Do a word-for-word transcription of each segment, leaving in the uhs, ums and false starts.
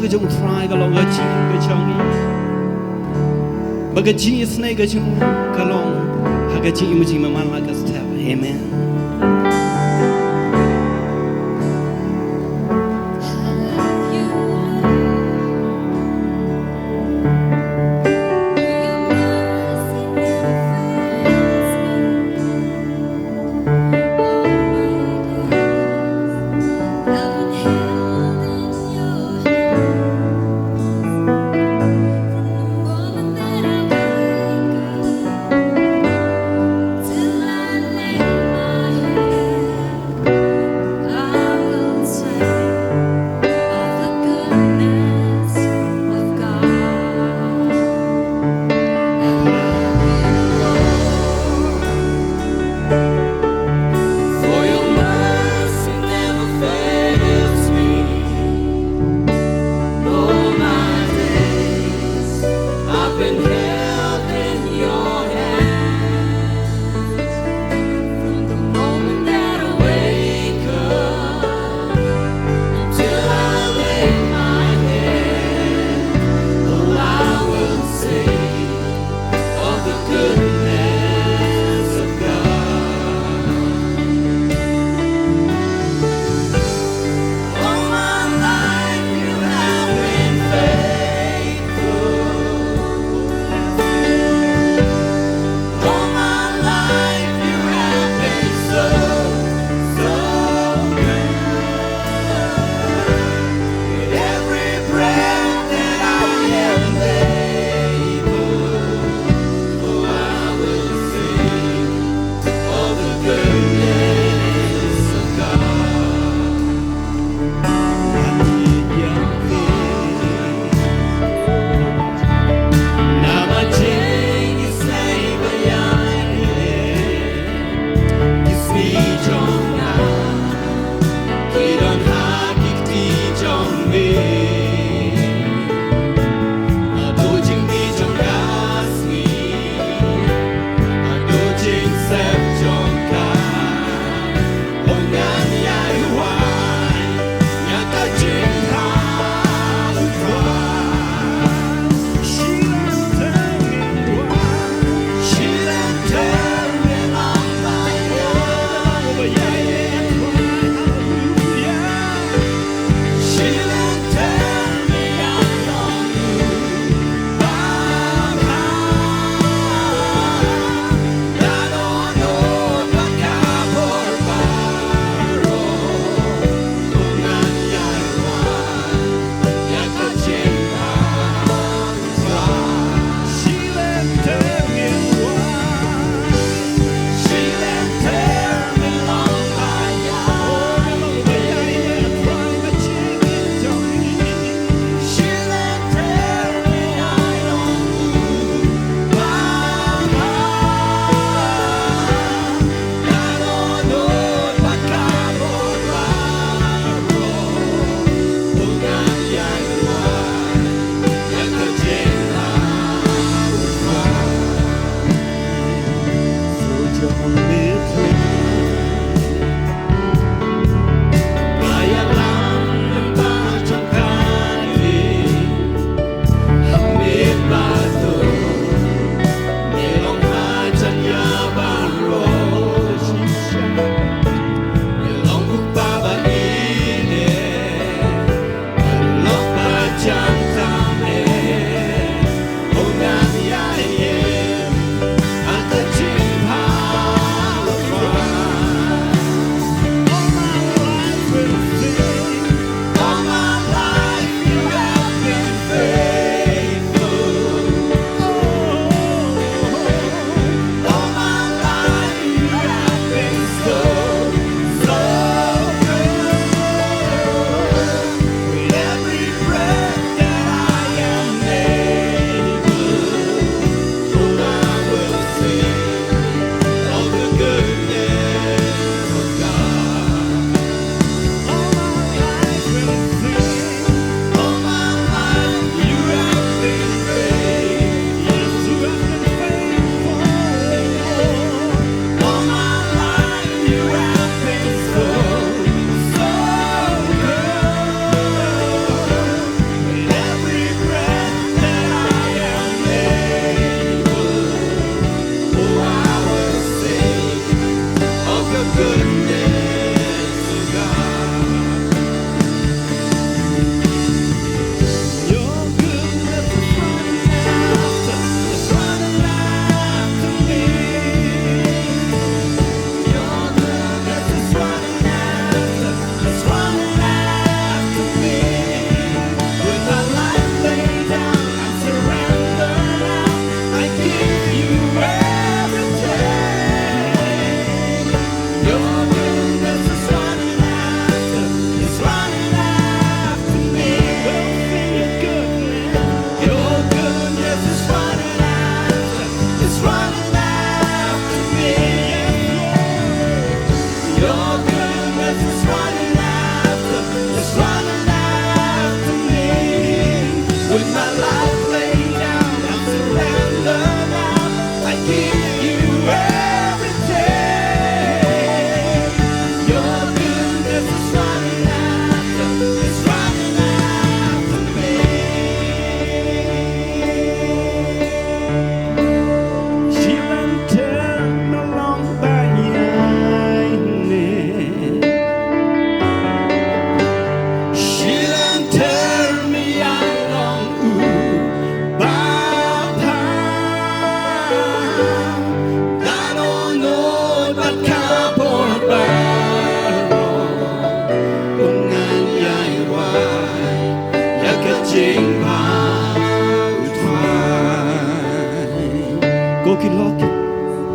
ka jong U Trai ka long ka jingim ka jong ngi. Ba ka jingïasnei ka jong u ka long ha ka jingim jingmynman la ka step. Amen.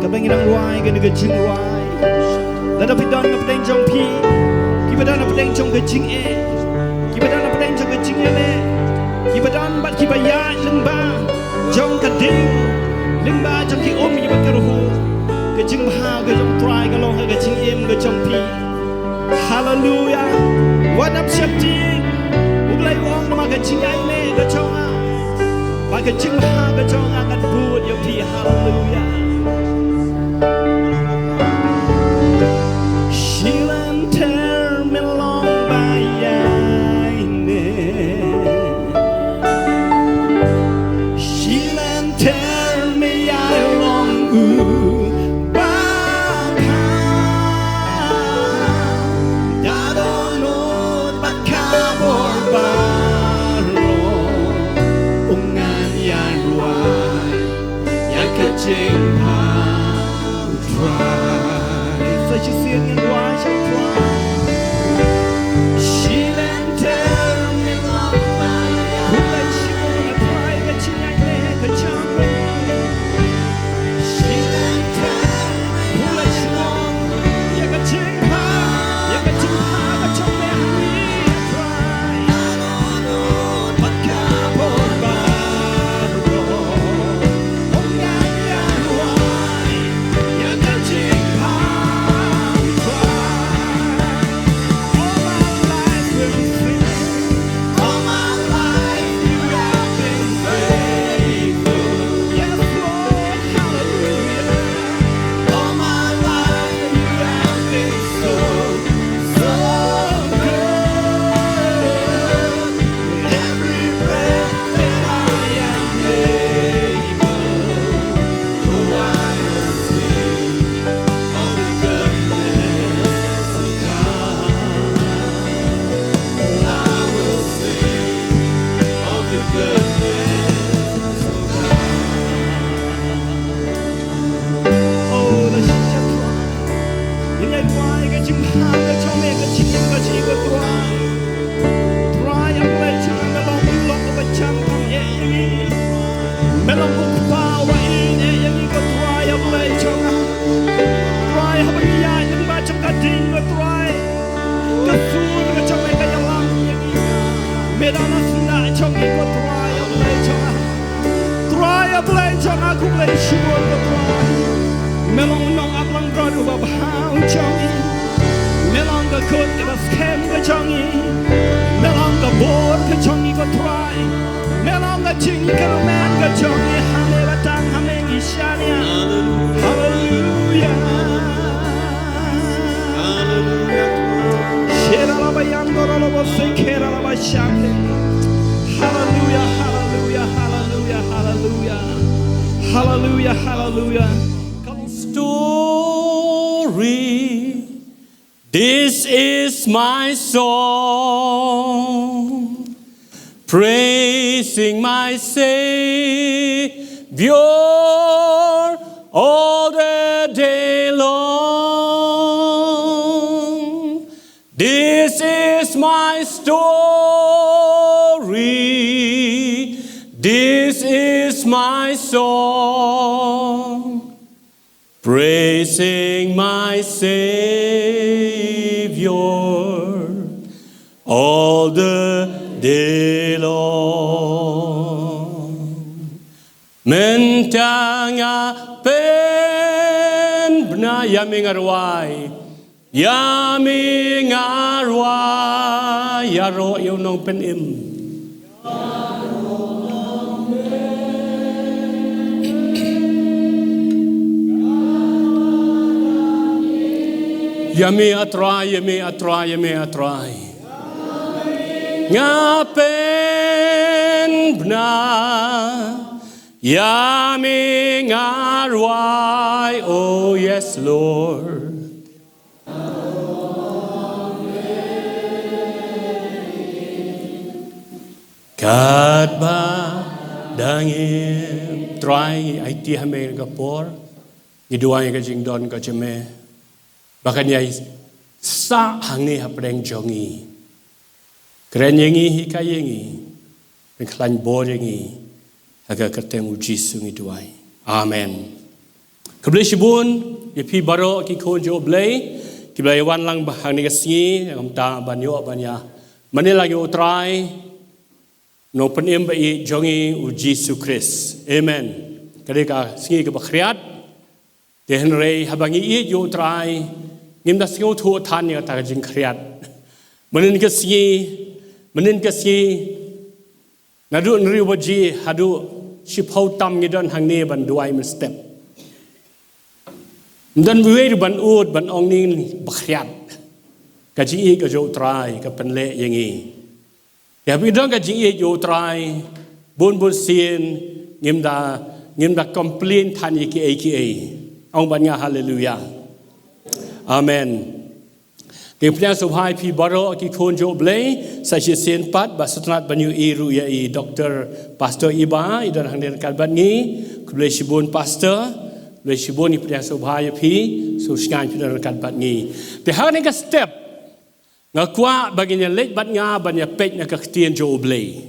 Kaba ngi dang rwai kane ka jingrwai. Lada phi don na pdeng jong phi kiba don na pdeng jong ka jingeh, kiba don na pdeng jong ka jingeh, kiba don bad kiba ïaid lyngba jong ka ding, lyngba jong ki um kiba kyrhuh, ka jingbha ka jong Trai ka long ha ka jingim ka jong phi. Haleluya. Wat nang sheptieng. U Blei u ong namar ka jingïaineh ka jong nga, ba ka jingbha ka jong nga kan bud ïa phi. Haleluya. Shi lynter me long ba ïaineh. Shi lynter me ïai long u ba bha. Da dohnud bad ka bor baroh, u ngan ïai rwai ïa ka jingbha u Trai. Sa shisien ngin rwai sha u Trai. Shi lynter me long ba ïaineh. Khublei shibun ïa u Trai ka jingïaineh ka jong me. Shi lynter me long ba ïaineh. Ïa ka jingbha, ïa ka jingbha ka jong me ha ngi, ïa u Trai. Oh, la shisha Trai. Ngin ïa rwai ka jingthap ka jong me, ka jingim ka jong ngi ko Trai. Trai A Blei jong nga, me long u lok uba jan tam eh ïa ngi. Me long u kpa uba ïeit eh ïa ngi ko Trai A Blei jong nga. Trai haba ngi ïaid lyngba jong ka ding ko Trai, ka sur ka jong me ka ïalam ïa ngi. Me don ha syndah jong ngi ko Trai A Blei jong nga. Trai A Blei jong nga, khublei shibun ko Trai. Me long u nongaplangbrot uba bha u jong ngi. Me long ka kut kaba skhem ka jong ngi. Me long ka bor ka jong ngi ko Trai. Me long ka jingkyrmen ka jong ngi. Ha me ba tang, ha me ngi shaniah. Haleluya. Haleluya. Shera la ba yan do la ba se kera la ba shande. Haleluya, haleluya, haleluya, haleluya. Haleluya, haleluya. Story. This is my song, praising my Savior all the day long. This is my story, this is my song, praising my Savior all the day long. Mynta nga pynbna, ïa me nga rwai, ïa me nga rwai, ïaroh ïa u nongpynim. Ïa me A Trai, ïa me A Trai, ïa me A Trai. Nga pynbna, ïa me nga rwai, oh yes Lord. Katba dang im, Trai ngi aiti ha me ka por, ngi duwai ka jingdon ka jong me ba kan ïai sah hangne hapdeng jong ngi. Kren ïa ngi, hikai ïa ngi, pynkhlaiñ bor ïa ngi, ha ka kyrteng u Jisu ngi duwai. Amen. Khublei shibun ïa phi baroh ki khun jong U Blei kiba la ïa wan lang ha kane ka sngi, kumta ban ïoh ban ïa mane lang ïa U Trai, Nongpynim ba ïeit jong ngi U Jisu Khrist. Amen. Ka dei ka sngi kaba khriat. Te hynrei haba ngi ïeit ïa U Trai, ngim da sngewthuh than ïa kata ka jingkhriat. Mynnin ka sngi, mynnin ka sngi, naduh hynriew baje haduh shiphew tam ngi don hangne ban duwai mynstep. Ym don uwei ruh ban ud ban ong ning ba khriat. Ka jingïeit ka jong U Trai ka pynleh ïa ngi. Ïa phi don ka jingïeit ïa U Trai, bun bun sien ngim da, ngim da complain than ïa kiei kiei. Ong bad nga haleluya. Amen. Te pdiang sngewbha ïa phi baroh ki khun jong U Blei, sa shisien pat ba sngewtynnat ban ïohi ruh ïa i Doktor Pastor Iba, i don hangne ryngkat bad ngi. Khublei shibun Pastor, khublei shibun, ngi pdiang sngewbha ïa phi, sngewsngaiñ phi don ryngkat bad ngi. Te ha kane ka step, nga kwah ba ngin ïa leit bad nga ban ïa peit na ka ktien jong U Blei.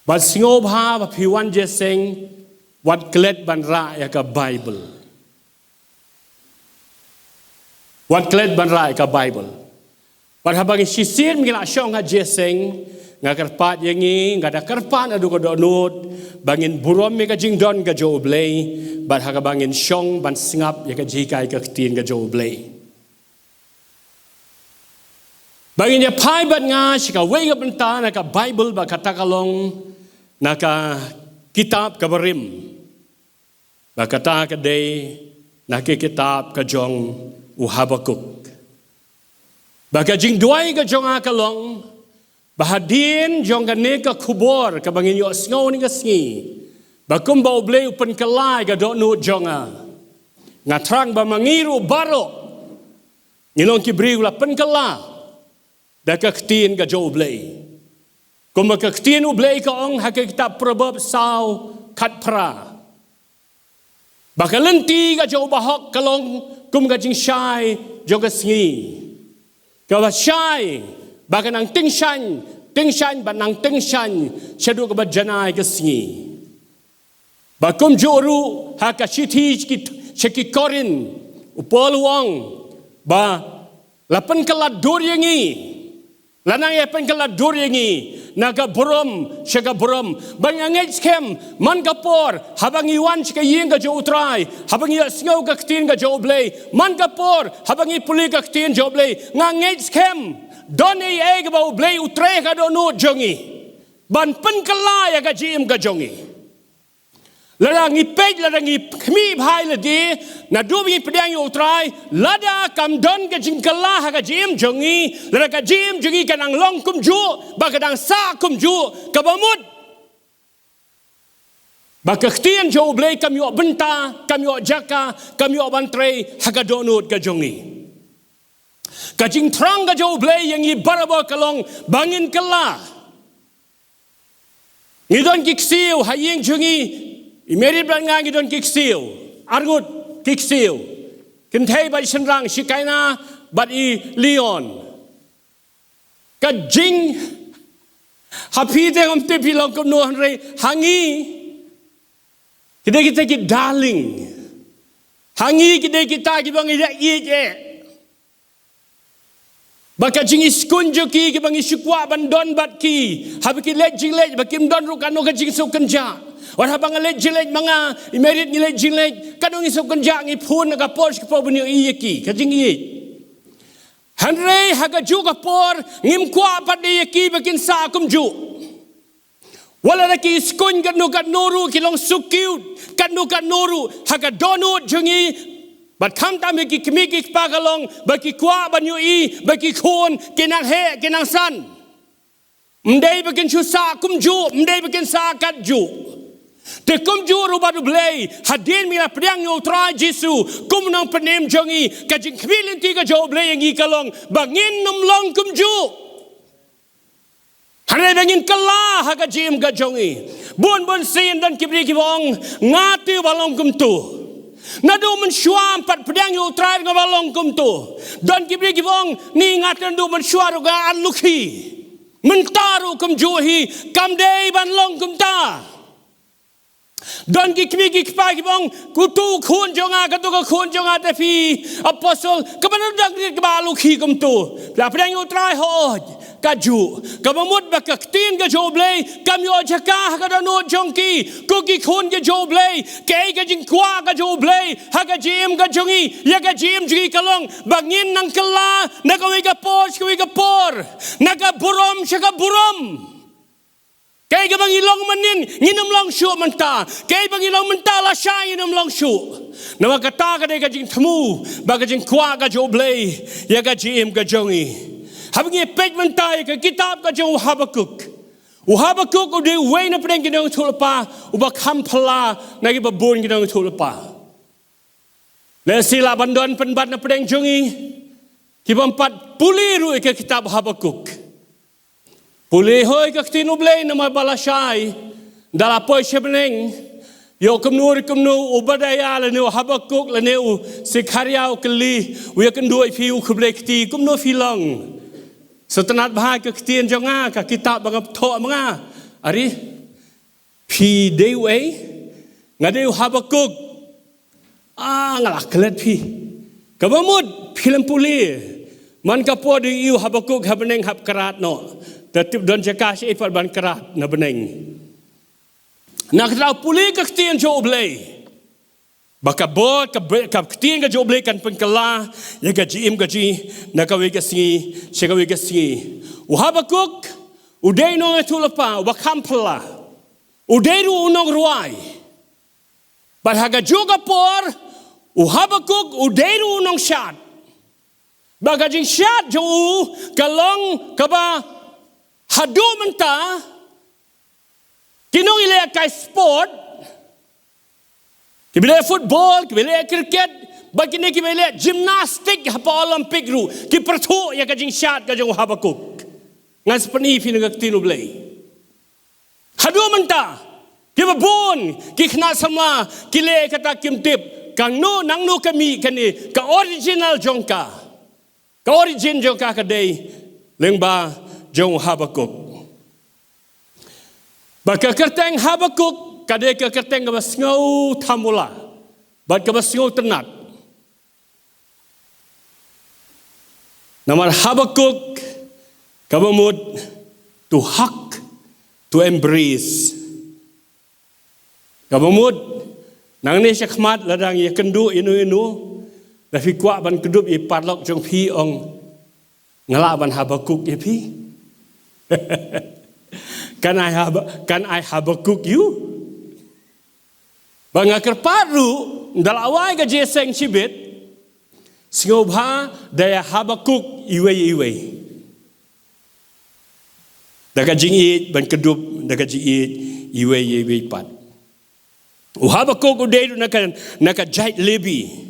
Bad sngewbha ba phi wan jingïaseng, wat klet ban rah ïa ka Bible. Wat klet ban rah ïa ka Bible. Bad haba ngi shisien ngi la shong ha jingïaseng, nga kyrpad ïa ngi, nga da kyrpad naduh ka dohnud ba ngin burom ïa ka jingdon ka jong U Blei, bad ha kaba ngin shong ban sngap ïa ka jinghikai ka ktien ka jong U Blei. Ba ngin ïa phai bad nga sha kawei ka bynta na ka Bible, ba kata ka long na ka kitab kaba rim. Ba kata ka dei na ka kitab ka jong u Habakuk. Ba ka jingduwai ka jong nga ka long, ba hadien jong kane ka khubor kaba ngin ïohsngew kane ka sngi, ba kumba U Blei u pynkylla ïa ka dohnud jong nga, nga thrang ba ma ngi ruh baroh ngin long ki briew la pynkylla da ka ktien ka jong U Blei. Kumba ka ktien U Blei ka ong ha ka kitab Proverb saw khatphra, ba ka lynti ka jong u bahok ka long kum ka jingshai jong ka sngi, kaba shai ba ka nang tyngshaiñ, tyngshaiñ ba nang tyngshaiñ shaduh kaba janai ka sngi. Ba kumjuh ruh ha ka shithi sha ki, sha ki Korinth, u Paul u ong ba la pynkylla dur ïa ngi, la nang ïa pynkylla dur ïa ngi na ka burom sha ka burom. Ba nga ngeit skhem man ka por haba ngi wan sha ka ïing ka jong U Trai, haba ngi ïohsngew ka ktien ka jong U Blei, man ka por haba ngi pule ka ktien jong U Blei, nga ngeit skhem don ei ei kaba U Blei u trei ha ka dohnud jong ngi ban pynkylla ïa ka jingim ka jong ngi. Lada ngi peit, lada ngi khmih bha ïa lade, naduh ba ngi pdiang ïa U Trai, lada kam don ka jingkylla ha ka jingim jong ngi, lada ka jingim jong ngi ka nang long kumjuh, ba ka dang sah kumjuh, kaba mut ba ka ktien jong U Blei kam ïoh bynta, kam ïoh jaka, kam ïoh ban trei ha ka dohnud ka jong ngi. Ka jingthrang ka jong U Blei ïa ngi barabor ka long ba ngin kylla. Ngi don ki ksiew ha ïing jong ngi, i Mary bad nga ngi don ki ksiew, arngut ki ksiew. Kynthei bad i shynrang, Shikaina bad i Leon. Ka jing, ha phi te ngam tip phi long kumno, hynrei ha ngi ki dei kita ki darling. Ha ngi ki dei kita kiba ngi ïa ïeit eh. Ba ka jingiskun jong ki, kiba ngi shu kwah ban don bad ki, haba ki leit jingleit, ba kim don ruh kano ka jingsngewkynjah. Wat haba nga leit jingleit ma nga, i Mary ngi leit jingleit, kano ngi sngewkynjah ngi phone na ka por sha ka por ban ïohi ïa ki, ka jingïeit. Hynrei ha kajuh ka por ngim kwah pat de ïa ki ba kin sah kumjuh. Wat la da ki skun katno katno ruh, ki long so cute katno katno ruh, ha ka dohnud jong ngi. Bad khamtam ïa ki kmie ki kpa ka long ba ki kwah ban ïohi ba ki khun ki nang heh ki nang san. Ym dei ba kin shu sah kumjuh, ym dei ba kin sah katjuh. Te kumjuh ruh bad U Blei, hadien ba ngi la pdiang ïa U Trai Jisu kum u nongpynim jong ngi, ka jingkhmih lynti ka jong U Blei ïa ngi ka long ba ngin ym long kumjuh. Hynrei ba ngin kylla ha ka jingim ka jong ngi. Bun bun sien don ki briew kiba ong, nga te ba long kumto. Naduh mynshuwa pat pdiang ïa U Trai nga ba long kumto. Don ki briew kiba ong, ni nga te naduh mynshuwa ruh nga arlukhi. Mynta ruh kumjuh hi, kam dei ban long kumta. Don ki kmie ki kpa kiba ong, "Kato ka khun jong nga, kato ka khun jong nga te phi, Apostle, kaba na dang rit kaba lukhi kumto." La pdiang ïa U Trai, hooid, kajuh. Kaba mut ba ka ktien ka jong U Blei kam ïoh jaka ha ka dohnud jong ki. Ko ki khun ka jong U Blei, kaei ka jingkwah ka jong U Blei ha ka jingim ka jong ngi, ïa ka jingim jong ngi ka long ba ngin nang kylla na kawei ka por sha kawei ka por, na ka burom sha ka burom. Kaei kaba ngi long mynnin, ngin ym long shuh mynta. Kaei ba ngi long mynta, lashai ngin ym long shuh. Namar kata ka dei ka jingthmu bad ka jingkwah ka jong U Blei ïa ka jingim ka jong ngi. Haba ngi peit mynta ïa ka kitab ka jong u Habakuk, u Habakuk u dei uwei na pdeng ki nongïathuhlypa uba kham phylla na kiba bun ki nongïathuhlypa. Lehse lah ban don pynban na pdeng jong ngi kiba ym pat pule ruh ïa ka kitab Habakuk. Pule hooid ka ktien U Blei, namar ba lashai, da la poi sha bneng, ïoh kumno re kumno, u Obadiah lane u Habakuk lane u Sekharïah u kylli, u ïakynduh ïa phi, u khublei kti, kumno phi long? Sngewtynnad bha ka ktien jong nga, ka kitab ba nga thoh ma nga. Are, phi dei uei? Nga dei u Habakuk. Ah, nga la klet phi. Kaba mut phi lem pule. Man ka por dei u Habakuk ha bneng hap krat noh. Te tip don jaka shaei pat ban krat na bneng. Na kata u pule ka ktien jong U Blei. Ba ka bor, ka be-, ka ktien ka jong U Blei kan pynkylla ïa ka jingim ka jong ngi na kawei ka sngi sha kawei ka sngi. U Habakuk u dei u nongïathuhlypa uba kham phylla. U dei ruh u nongrwai. Bad ha kajuh ka por, u Habakuk u dei ruh u nongshad. Bad ka jingshad jong u ka long kaba haduh mynta, ki nongïalehkai sport, kiba leh football, kiba leh cricket, bad kine kiba leh gymnastic ha Paralympic ruh ki pyrthuh ïa ka jingshad ka jong u Habakuk. Ngan sa pyni ïa phi na ka ktien U Blei. Haduh mynta, kiba bun ki khynnah samla ki leh kata kim tip, kano, nangno ka mih kane, ka original jong ka. Ka origin jong ka ka dei lyngba jong u Habakuk. Bad ka kyrteng Habakuk ka dei ka kyrteng kaba sngewthamula bad kaba sngewtynnad. Namar Habakuk kaba mut to hug, to embrace. Kaba mut, nangne shakhmat lada ngi ïakynduh ïano ïano, lada phi kwah ban kdup ïa i paralok jong phi, ong, "Nga lah ban Habakuk ïa phi." Can I Hab-, can I Habakuk you? Ba nga kyrpad ruh, da la wai ka jingïaseng shibit, sngewbha da ïa Habakuk iwei iwei. Da ka jingïeit ban kdup, da ka jingïeit iwei iwei pat. U Habakuk u dei ruh na ka, na ka jait Lebi.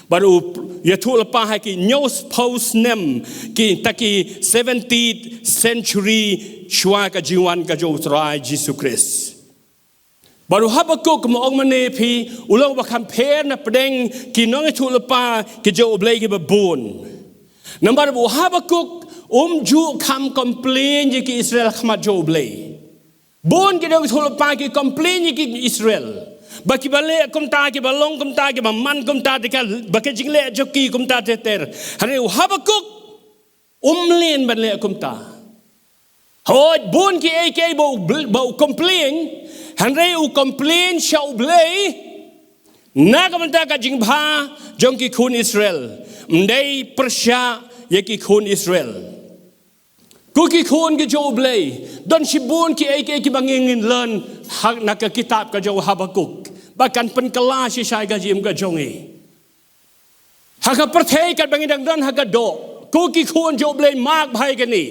Bad u ïathuhlypa ha ki hynñiewphew snem, kita ki seventeenth century shuwa ka jingwan ka jong u Trai Jisu Khrist. Bad u Habakuk, kumba ong mynne ïa phi, u long uba kham pher na pdeng ki nongïathuhlypa ki jong U Blei kiba bun. Namar u Habakuk um ju kham complain ïa ki Israel ha khmat jong U Blei. Bun ki nongïathuhlypa ki complain ïa ki Israel. Ba kiba leh kumta, kiba long kumta, kiba man kumta, te ka, ba ka jingleh jong ki kumta ter ter. Hynrei u Habakuk um leh ban leh kumta. Hooid, bun kiei kiei ba u bl-, ba u complain, hynrei u complain sha U Blei na ka bynta ka jingbha jong ki khun Israel. Ym dei pyrshah ïa ki khun Israel. Ko ki khun ki jong U Blei, don shibun kiei kiei kiba ngi ngin learn ha, na ka kitab ka jong u Habakuk, ba kan pynkylla shisha ïa ka jingim ka jong ngi. Ha ka pyrthei katba ngi dang don ha ka doh, ko ki khun jong U Blei, mark bha ïa kane.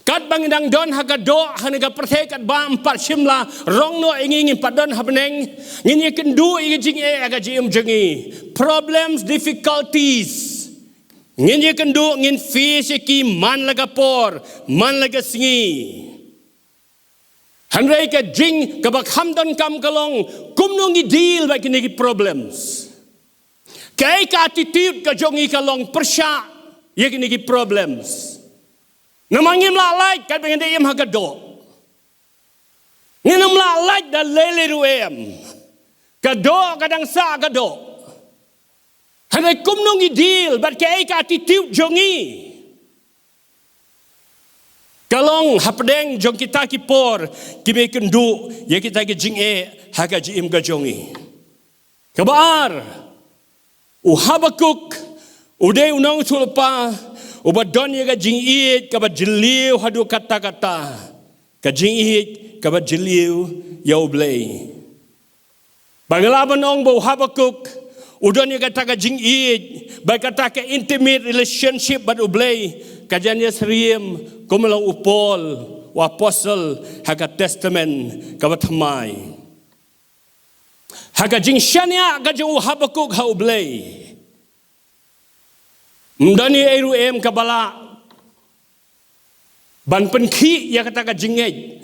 Katba ngi dang don ha ka doh, ha kane ka pyrthei katba ym pat shym la rong noh ïa ngi, ngim pat don ha bneng, ngin ïakynduh ïa ka jingeh ha ka jingim jong ngi. Problems, difficulties. Ngin ïakynduh, ngin face ïa ki man la ka por, man la ka sngi. Hynrei ka jing, kaba kham donkam ka long, kumno ngi deal bad kine ki problems. Kaei ka attitude ka jong ngi ka long pyrshah ïa kine ki problems. Namar ngim lah lait katba ngi dang im ha ka doh. Ngin ym lah lait da lei lei ruh em. Ka doh ka dang sah ka doh. Hynrei kumno ngi deal bad kaei ka attitude jong ngi? Ka long hapdeng jong kita ki por kiba kynduh ïa kita ki jingeh ha ka jingim ka jong ngi. Kaba ar, u Habakuk u dei u nongïathuhlypa uba don ïa ka jingïeit kaba jylliew haduh katta katta, ka jingïeit kaba jylliew ïa U Blei. Ba nga lah ban ong ba u Habakuk u don ïa kata ka jingïeit, ba kata ka intimate relationship bad U Blei, ka jan ïasyriem kum long u Paul, u apostle ha ka Testament kaba thymmai. Ha ka jingshaniah ka jong u Habakuk ha U Blei, ym don ei ruh em kaba lah ban pynkhih ïa kata ka jingngeit.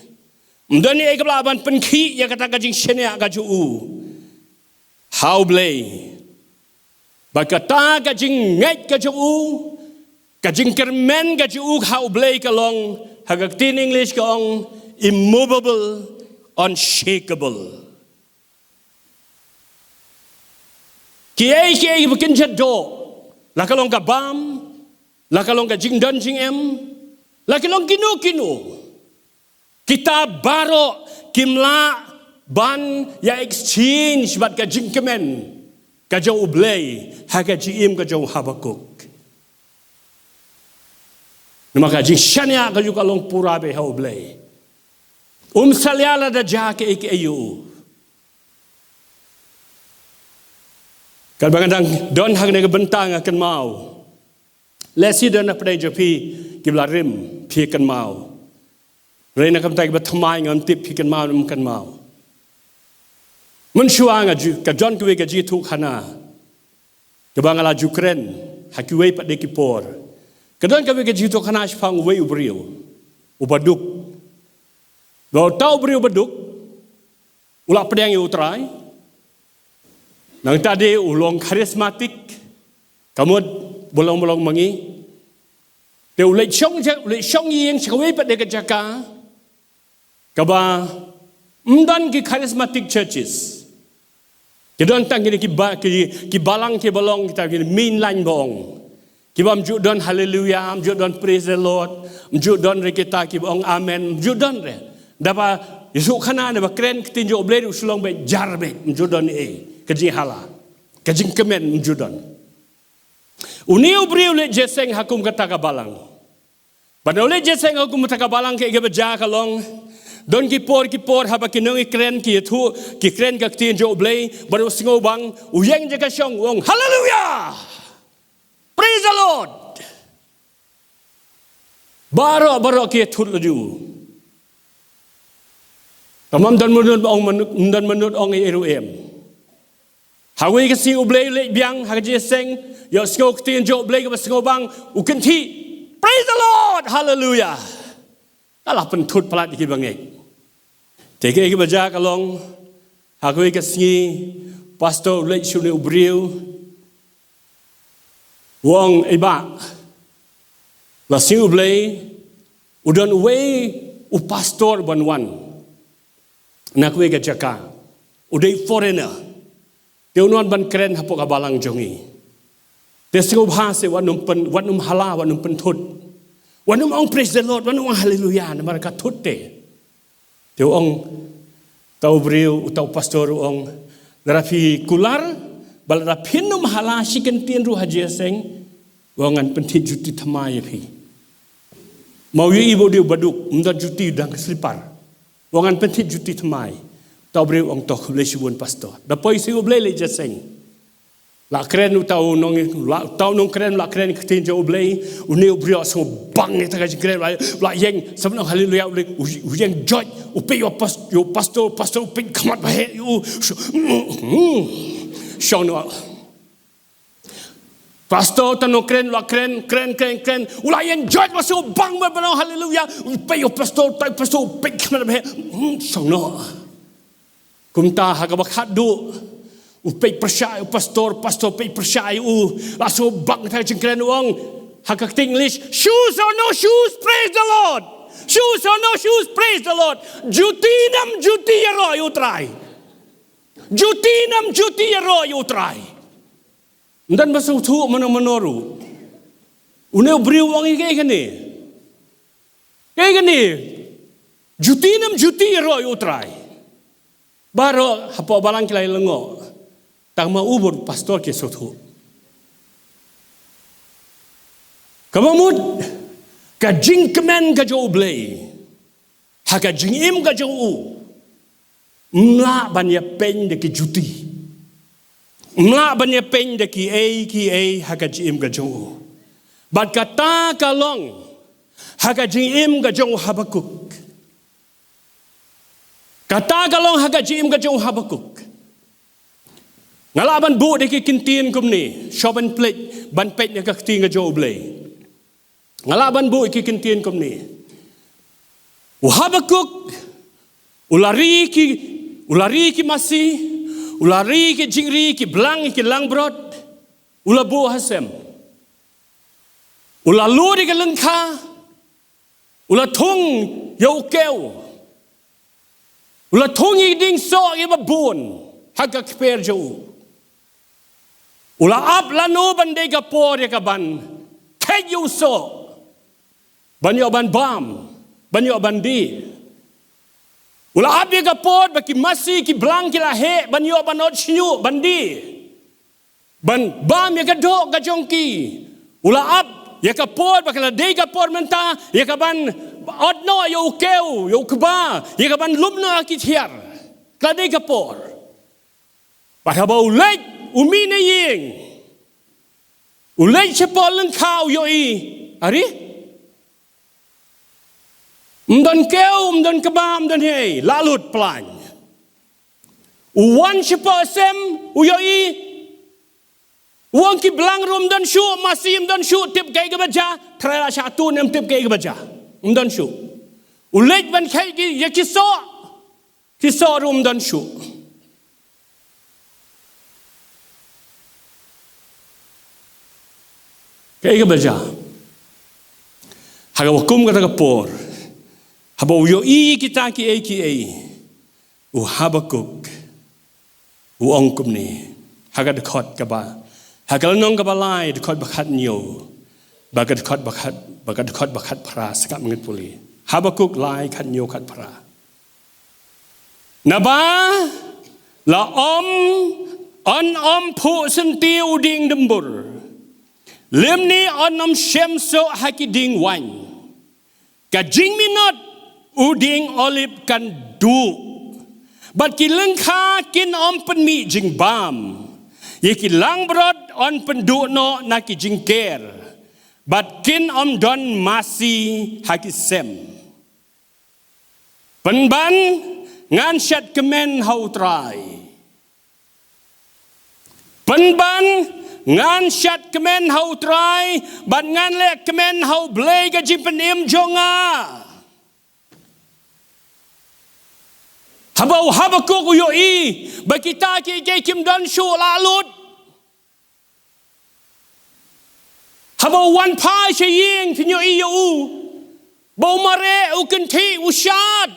Ym don ei kaba lah ban pynkhih ïa kata ka jingshaniah ka jong u ha U Blei. Ba kata ka jingngeit ka jong u, ka jingkyrmen ka jong u ha U Blei ka long, ha ka ktien English ka ong, immovable, unshakable. Kiei kiei ba kin jot doh, la ka long ka bam, la ka long ka jingdon jingem, la ka long kino kino, kita baroh kim lah ban ïa exchange bad ka jingkmen ka jong U Blei ha ka jingim ka jong u Habakuk. Namar ka jingshaniah ka jong u ka long pura bha ha U Blei. Um salia lada jia kaei kaei ïa u. Katba nga dang don ha kane ka bynta nga kynmaw, lehse don na pdeng jong phi kiba la rim, phi kynmaw. Hynrei na ka bynta kiba thymmai ngam tip phi kynmaw ne ym kynmaw. Mynshuwa nga ju, ka don kawei ka jingïathuhkhana kaba nga la ju kren ha kiwei pat de ki por. Ka don kawei ka jingïathuhkhana shaphang uwei u briew uba duk. Ba uta u briew uba duk u la pdiang ïa U Trai. Nangta de u long charismatic, ka mut ba long ba long ma ngi. Te u leit shong, u leit shong ïing sha kawei pat de ka jaka kaba ym don ki charismatic churches. Ki don tang kine ki ba, ki, ki balang kiba long kita ki main line ba ong. Kiba ym ju don haleluya, ym ju don praise the Lord, ym ju don re kita kiba ong amen, ym ju don re. Naba ïathuhkhana, naba kren ktien jong U Blei ruh shu long beit jar beit, ym ju don ei ka jinghala, ka jingkmen ym ju don. Une u briew u leit jingïaseng ha kum kata ka balang. Bad u leit jingïaseng ha kum kata ka balang, kaei kaba jia ka long, don ki por ki por haba ki nongkren ki ïathuh, ki kren ka ktien jong U Blei, bad u sngewbang, u ïeng jaka shong u ong haleluya, praise the Lord. Baroh baroh ki ïathut la ju. Tangba ym don mano ong, ym don mano ong ei ruh em. Ha kawei ka sngi U Blei u leit biang ha ka jingïaseng, ïohsngew ktien jong U Blei kaba sngewbang, u kynthih, praise the Lord, haleluya. Ka la pynthut palat ïa kiba ngeit. Te kaei kaba jia ka long, ha kawei ka sngi pastor u leit sha une u briew, u ong, ei bah, la sngi U Blei u don uwei u pastor ban wan na kawei ka jaka, u dei foreigner. Te un wan ban kren hapoh ka balang jong ngi. Te sngewbha se wat nym pyn, wat nym hala, wat nym pynthut, wat nym ong praise the Lord, wat nym ong haleluya, namar ka thut te. Te u ong, uta u briew, uta u pastor u ong, lada phi kular, ba lada phin nym hala shi kyntien ruh ha jingïaseng, u ong ngan pynthied juti thymmai ïa phi. Ma u ïohi ba u dei uba duk, ym don juti, u don ka slipar. U ong ngan pynthied juti thymmai. Uta u briew u ong to khublei shibun pastor. Da poi sngi U Blei leit jingïaseng. La kren uta u nong, la, uta u nongkren, la kren ktien jong U Blei, une u briew u sngewbang ïa kata ka jingkren, la, la ïeng, sa ban ong haleluya, U Blei, u, u ïeng joit, u peit ïa u pas-, ïa u pastor, pastor u peit khmat ba heh ïa u, shu-, shong noh. Pastor uta u nongkren, la kren, kren, kren, kren, u la ïeng joit, la sngewbang ban ong haleluya, u peit ïa u pastor, uta u pastor u peit khmat ba heh, shong noh. Kumta ha kaba khatduh, u peit pyrshah ïa u pastor, pastor peit pyrshah ïa u, la sngewbang kata ka jingkren u ong, ha ka ktien English, shoes or no shoes, praise the Lord. Shoes or no shoes, praise the Lord. Juti ne ym juti, ïaroh ïa U Trai. Juti ne ym juti, ïaroh ïa U Trai. Ym don ba sngewthuh mano mano ruh. Une u briew u ong ïa kaei kane. Kaei kane. Juti ne ym juti, ïaroh ïa U Trai. Baroh hapoh balang ki la ïa lyngngoh. Tang ma u bad u pastor ki sngewthuh. Kaba mut, ka jingkmen ka jong U Blei ha ka jingim ka jong u, ym lah ban ïapeiñ da ki juti. Ym lah ban ïapeiñ da kiei kiei ha ka jingim ka jong u. Bad kata ka long ha ka jingim ka jong u Habakuk. Kata ka long ha ka jingim ka jong u Habakuk. Nga lah ban buh da ki kyntien kumne, shuwa ban peit, ban peit na ka ktien ka jong U Blei. Nga lah ban buh da ki kyntien kumne. U Habakuk, u la ri ki, u la ri ki masi, u la ri ki jingri, ki blang, ki langbrot, u la buh ha sem. U la lud ïa ka lyngkha, u la thung ïa u kew. U la thung ïa ki dieng soh kiba bun ha ka kper jong u. U la ap lano ban dei ka por ïa kaban kheit ïa u soh, ban ïoh ban bam, ban ïoh ban die. U la ap ïa ka por ba ki masi ki blang ki la heh, ban ïoh ban ot shñiuh, ban die, ban bam ïa ka doh ka jong ki. U la ap ïa ka por ba ka la dei ka por mynta ïa kaban ot noh ïa u kew, ïa u kba, ïa kaban lum noh ïa ki thiar. Ka la dei ka por. Bad haba u leit, u mih na ïing, u leit shapoh lyngkha, u ïohi, ari, ym don kew, ym don kba, ym don ei, la lut, plan. U wan shapoh sem, u ïohi, u ong ki blang ruh ym don shuh, masi ym don shuh, tip kaei kaba jia, trai la shah tuh ne ym tip kaei kaba jia. Ym don shuh. U leit ban kheit ïa ki soh, ki soh ruh ym don shuh. Kaei kaba jia? Ha kaba kum kata ka por, haba u ïohi kita kiei kiei, u Habakuk u ong kumne, ha ka dkhot kaba, ha ka lynnong kaba lai, dkhot ba khathynñiew, bad ka dkhot ba khat, bad ka dkhot ba khatphra, sngap, ngin pule. Habakuk lai, khathynñiew, khatphra. Naba la ong, yn ym phuh syntiew u dieng dymbur, lymne yn ym shem soh ha ki dieng waiñ. Ka jingminot u dieng olib kan duh, bad ki lyngkha kin ym pynmih jingbam. Ïa ki langbrot yn pynduh noh na ki jingker, bad kin ym don masi ha ki sem. Pynban, ngan shad kmen ha U Trai. Pynban, ngan shad kmen ha U Trai, bad ngan leh kmen ha U Blei ka jingpynim jong nga. Haba u Habakuk u ïohi ba kita kiei kiei kim don shuh, la lut. Haba u wan phai sha ïing, phin ïohi ïa u ba u mareh, u kynthih, u shad.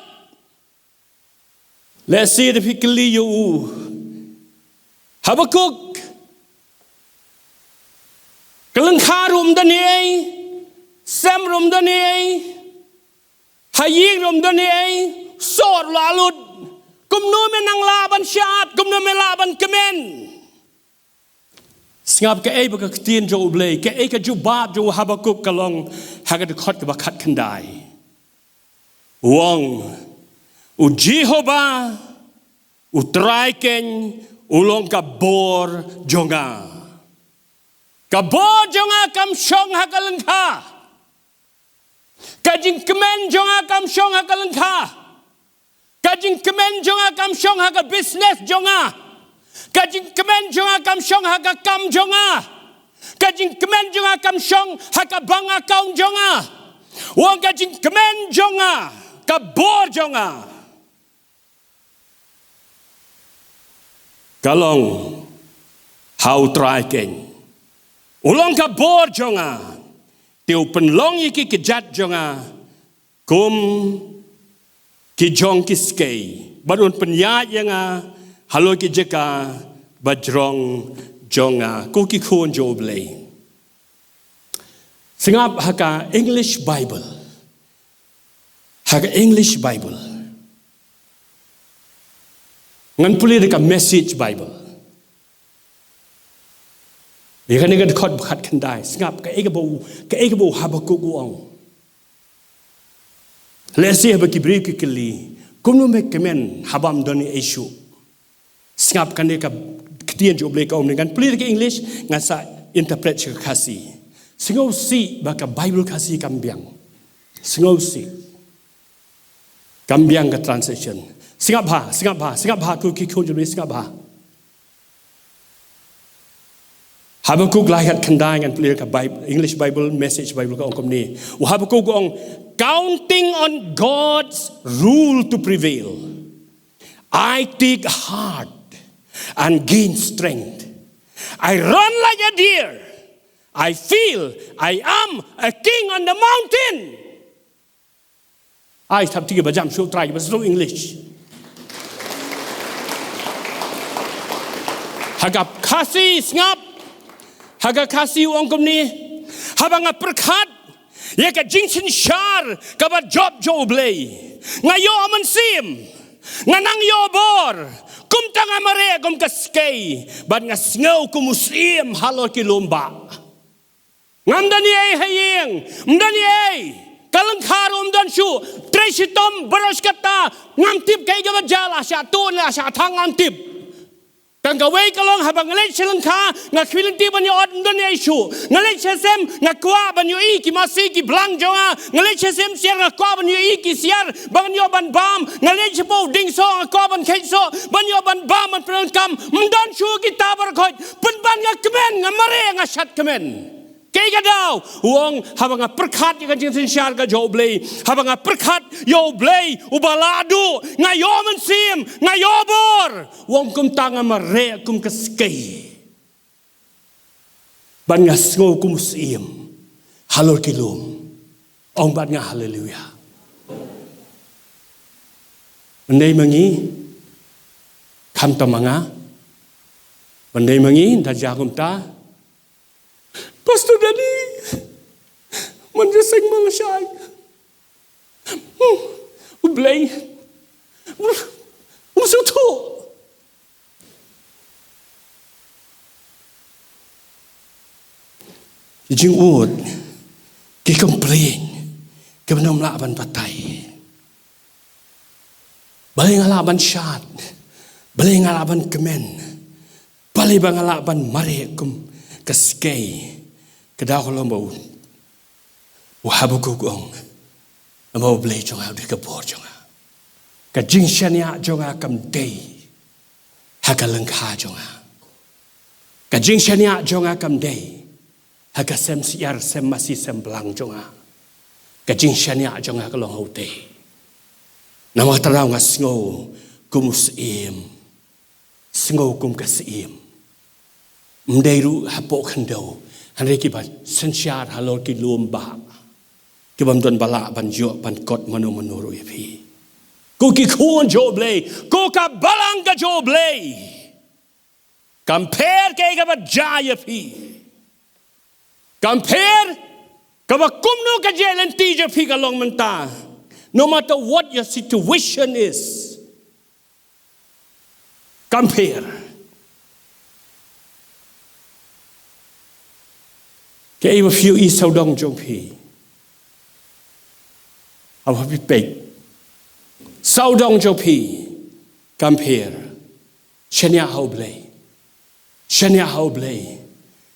Lehse da phi kylli ïa u, Habakuk, ka lyngkha ruh ym don ei, sem ruh ym don ei, ha ïing ruh ym don ei, soh ruh la lut. Kumno me nang lah ban shad, kumno me lah ban kmen? Sngap kaei ba ka ktien jong U Blei, kaei ka jubab jong u Habakuk ka long ha ka dkhot kaba khatkhyndai. U ong, U Jehobah, U Trai keiñ, u long ka bor jong nga. Ka bor jong nga kam shong ha ka lyngkha. Ka jingkmen jong nga kam shong ha ka lyngkha. Ka jingkmen jong nga kam shong ha ka business jong nga. Ka jingkmen jong nga kam shong ha ka kam jong nga. Ka jingkmen jong nga kam shong ha ka bank account jong nga. Wan, ka jingkmen jong nga, ka bor jong nga ka long ha U Trai keiñ. U long ka bor jong nga. Te u pynlong ïa ki kjat jong nga kum ki jong ki skei, bad un pynïaid ïa nga halor ki jaka ba jrong jong nga, ko ki khun jong U Blei. Sngap ha ka English Bible. Ha ka English Bible. Ngan pule da ka Message Bible. Ïa kane ka dkhot ba khatkhyndai, sngap kaei kaba u, kaei kaba u Habakuk u ong. Lehse haba ki briew ki kylli, kumno me kmen haba ym don ei ei shuh. Sngap kane ka ktien jong U Blei ka ong ne, ngan pule da ka English, ngan sa interpret sha ka Khasi. Sngewsih ba ka Bible Khasi kam biang. Sngewsih. Kam biang ka translation. Sngap bha, sngap bha, sngap bha ko ki khun jong U Blei, sngap bha. Habakuk lai khatkhyndai, ngan pule ka Bi-, English Bible, Message Bible ka ong kumne. U Habakuk ka ong, "Counting on God's rule to prevail, I take heart and gain strength. I run like a deer. I feel I am a king on the mountain." Ai, thap ti ba jam shu trai ba shu English. Ha ka Khasi sngap. Ha ka Khasi u ong kumne. Haba nga pyrkhat ïa ka jingsynshar kaba jop jong U Blei, nga ïoh mynsiem, nga nang ïoh bor. Kumta nga mareh kum ka skei, bad nga sngew kum u syiem halor ki lum bah. Ngam don ei ei ha ïing, ym don ei ei. Ka lyngkha ruh ym don shuh, trei shitom baroh shi katta, ngam tip kaei kaba jia, la shah tuh ne la shah thang ngam tip. Tang kawei ka long haba nga leit sha lyngkha, nga khmih lynti ban ïoh ot, ym don ei ei shuh. Nga leit sha sem, nga kwah ban ïohi ki masi ki blang jong nga. Nga leit sha sem syiar, nga kwah ban ïohi ki syiar ba ngan ïoh ban bam. Nga leit shapoh dieng soh, nga kwah ban kheit soh ban ïoh ban bam ban pyndonkam. Ym don shuh kita baroh khoit. Pynban nga kmen, nga mareh, nga shad kmen. Kaei ka daw? U ong, haba nga pyrkhat ïa ka jingsynshar ka jong U Blei, haba nga pyrkhat ïa U Blei uba lah duh, nga ïoh mynsiem, nga ïoh bor. U ong, kumta nga mareh kum ka skei, bad nga sngew kum u syiem halor ki lum. Ong bad nga haleluia. Ban dei ma ngi, khamtam ma nga, ban dei ma ngi da jia kumta, Pastor Daddy, man ja seng ma nga shai. Hmm, U Blei, um sngewthuh. Ki jingud, ki complain, ki ban ym lah ban batai. Balei nga lah ban shad, balei nga lah ban kmen, balei ba nga lah ban mareh kum ka skei. Ka daw ka long ba u, u Habakuk u ong, namar U Blei jong nga u dei ka bor jong nga. Ka jingshaniah jong nga kam dei ha ka lyngkha jong nga. Ka jingshaniah jong nga kam dei ha ka sem syiar, sem masi, sem blang jong nga. Ka jingshaniah jong nga ka long ha U Blei. Namar kata nga sngew kum u syiem. Sngew kum ka syiem. Ym dei ruh hapoh khyndew, hynrei kiba synshar halor ki lum bah, kiba ym don ba lah ban ïoh ban kot mano mano ruh ïa phi. Ko ki khun jong U Blei, ko ka balang ka jong U Blei. Kam pher kaei kaba jia ïa phi. Kam pher kaba kumno ka jingïaid lynti jong phi ka long mynta. No matter what your situation is, kam pher. Kaei ba phi ïohi sawdong jong phi, haba phi peit sawdong jong phi, kam pher. Shaniah ha U Blei. Shaniah ha U Blei.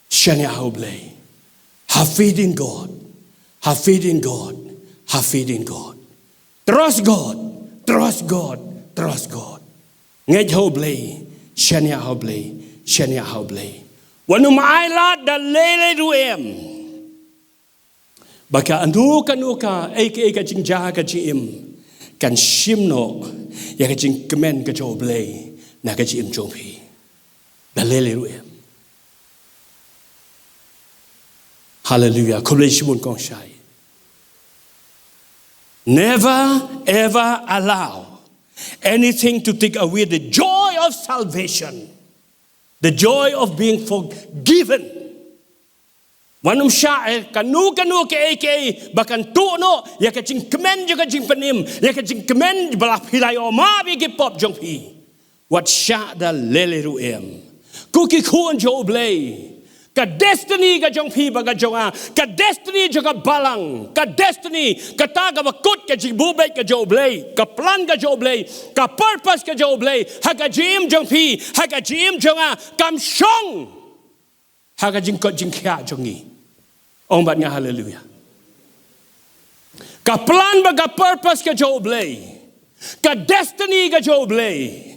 Shaniah ha U Blei. Have faith in God. Have faith in God. Have faith in God. Trust God. Trust God. Trust God. Ngeit ha U Blei. Shaniah ha U Blei. Shaniah ha U Blei. Wat nym ailad da lei lei ruh em. Ba kano kano kaei kaei ka jingjia ka jingim kan shim noh ïa ka jingkmen ka jong U Blei na ka jingim jong phi. Da lei lei ruh em. Haleluia. Khublei shibun kong shai. Never ever allow anything to take away the joy of salvation, the joy of being forgiven. Wat nym shah ïa kano kano kaei kaei ba kan tuh noh ïa ka jingkmen jong ka jingpynim, ïa ka jingkmen ba la phi la ïoh map ïa ki pop jong phi. Wat shah da leh leh ruh em. Ko ki khun jong U Blei, ka destiny ka jong phi bad ka jong nga, ka destiny jong ka balang, ka destiny, kata kaba kut ka jingbuh beit ka jong U Blei, ka plan ka jong U Blei, ka purpose ka jong U Blei ha ka jingim jong phi, ha ka jingim jong nga, kam shong ha ka jingkoit jingkhiah jong ngi. Ong bad nga haleluia. Ka plan bad ka purpose ka jong U Blei, ka destiny ka jong U Blei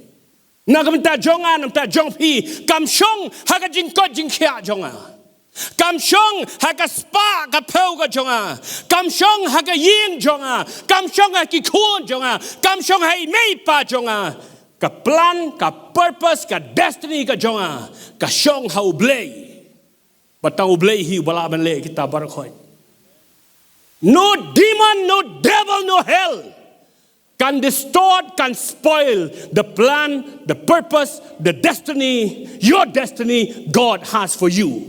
na ka bynta jong nga, na ka bynta jong phi, kam shong ha ka jingkoit jingkhiah jong nga. Kam shong ha ka spah ka phew ka jong nga. Kam shong ha ka ïing jong nga. Kam shong ha ki khun jong nga. Kam shong ha i mei i pa jong nga. Ka plan, ka purpose, ka destiny ka jong nga ka shong ha U Blei. Bad tang U Blei hi uba lah ban leh kita baroh khoit. No demon, no devil, no hell can distort, can spoil the plan, the purpose, the destiny, your destiny God has for you.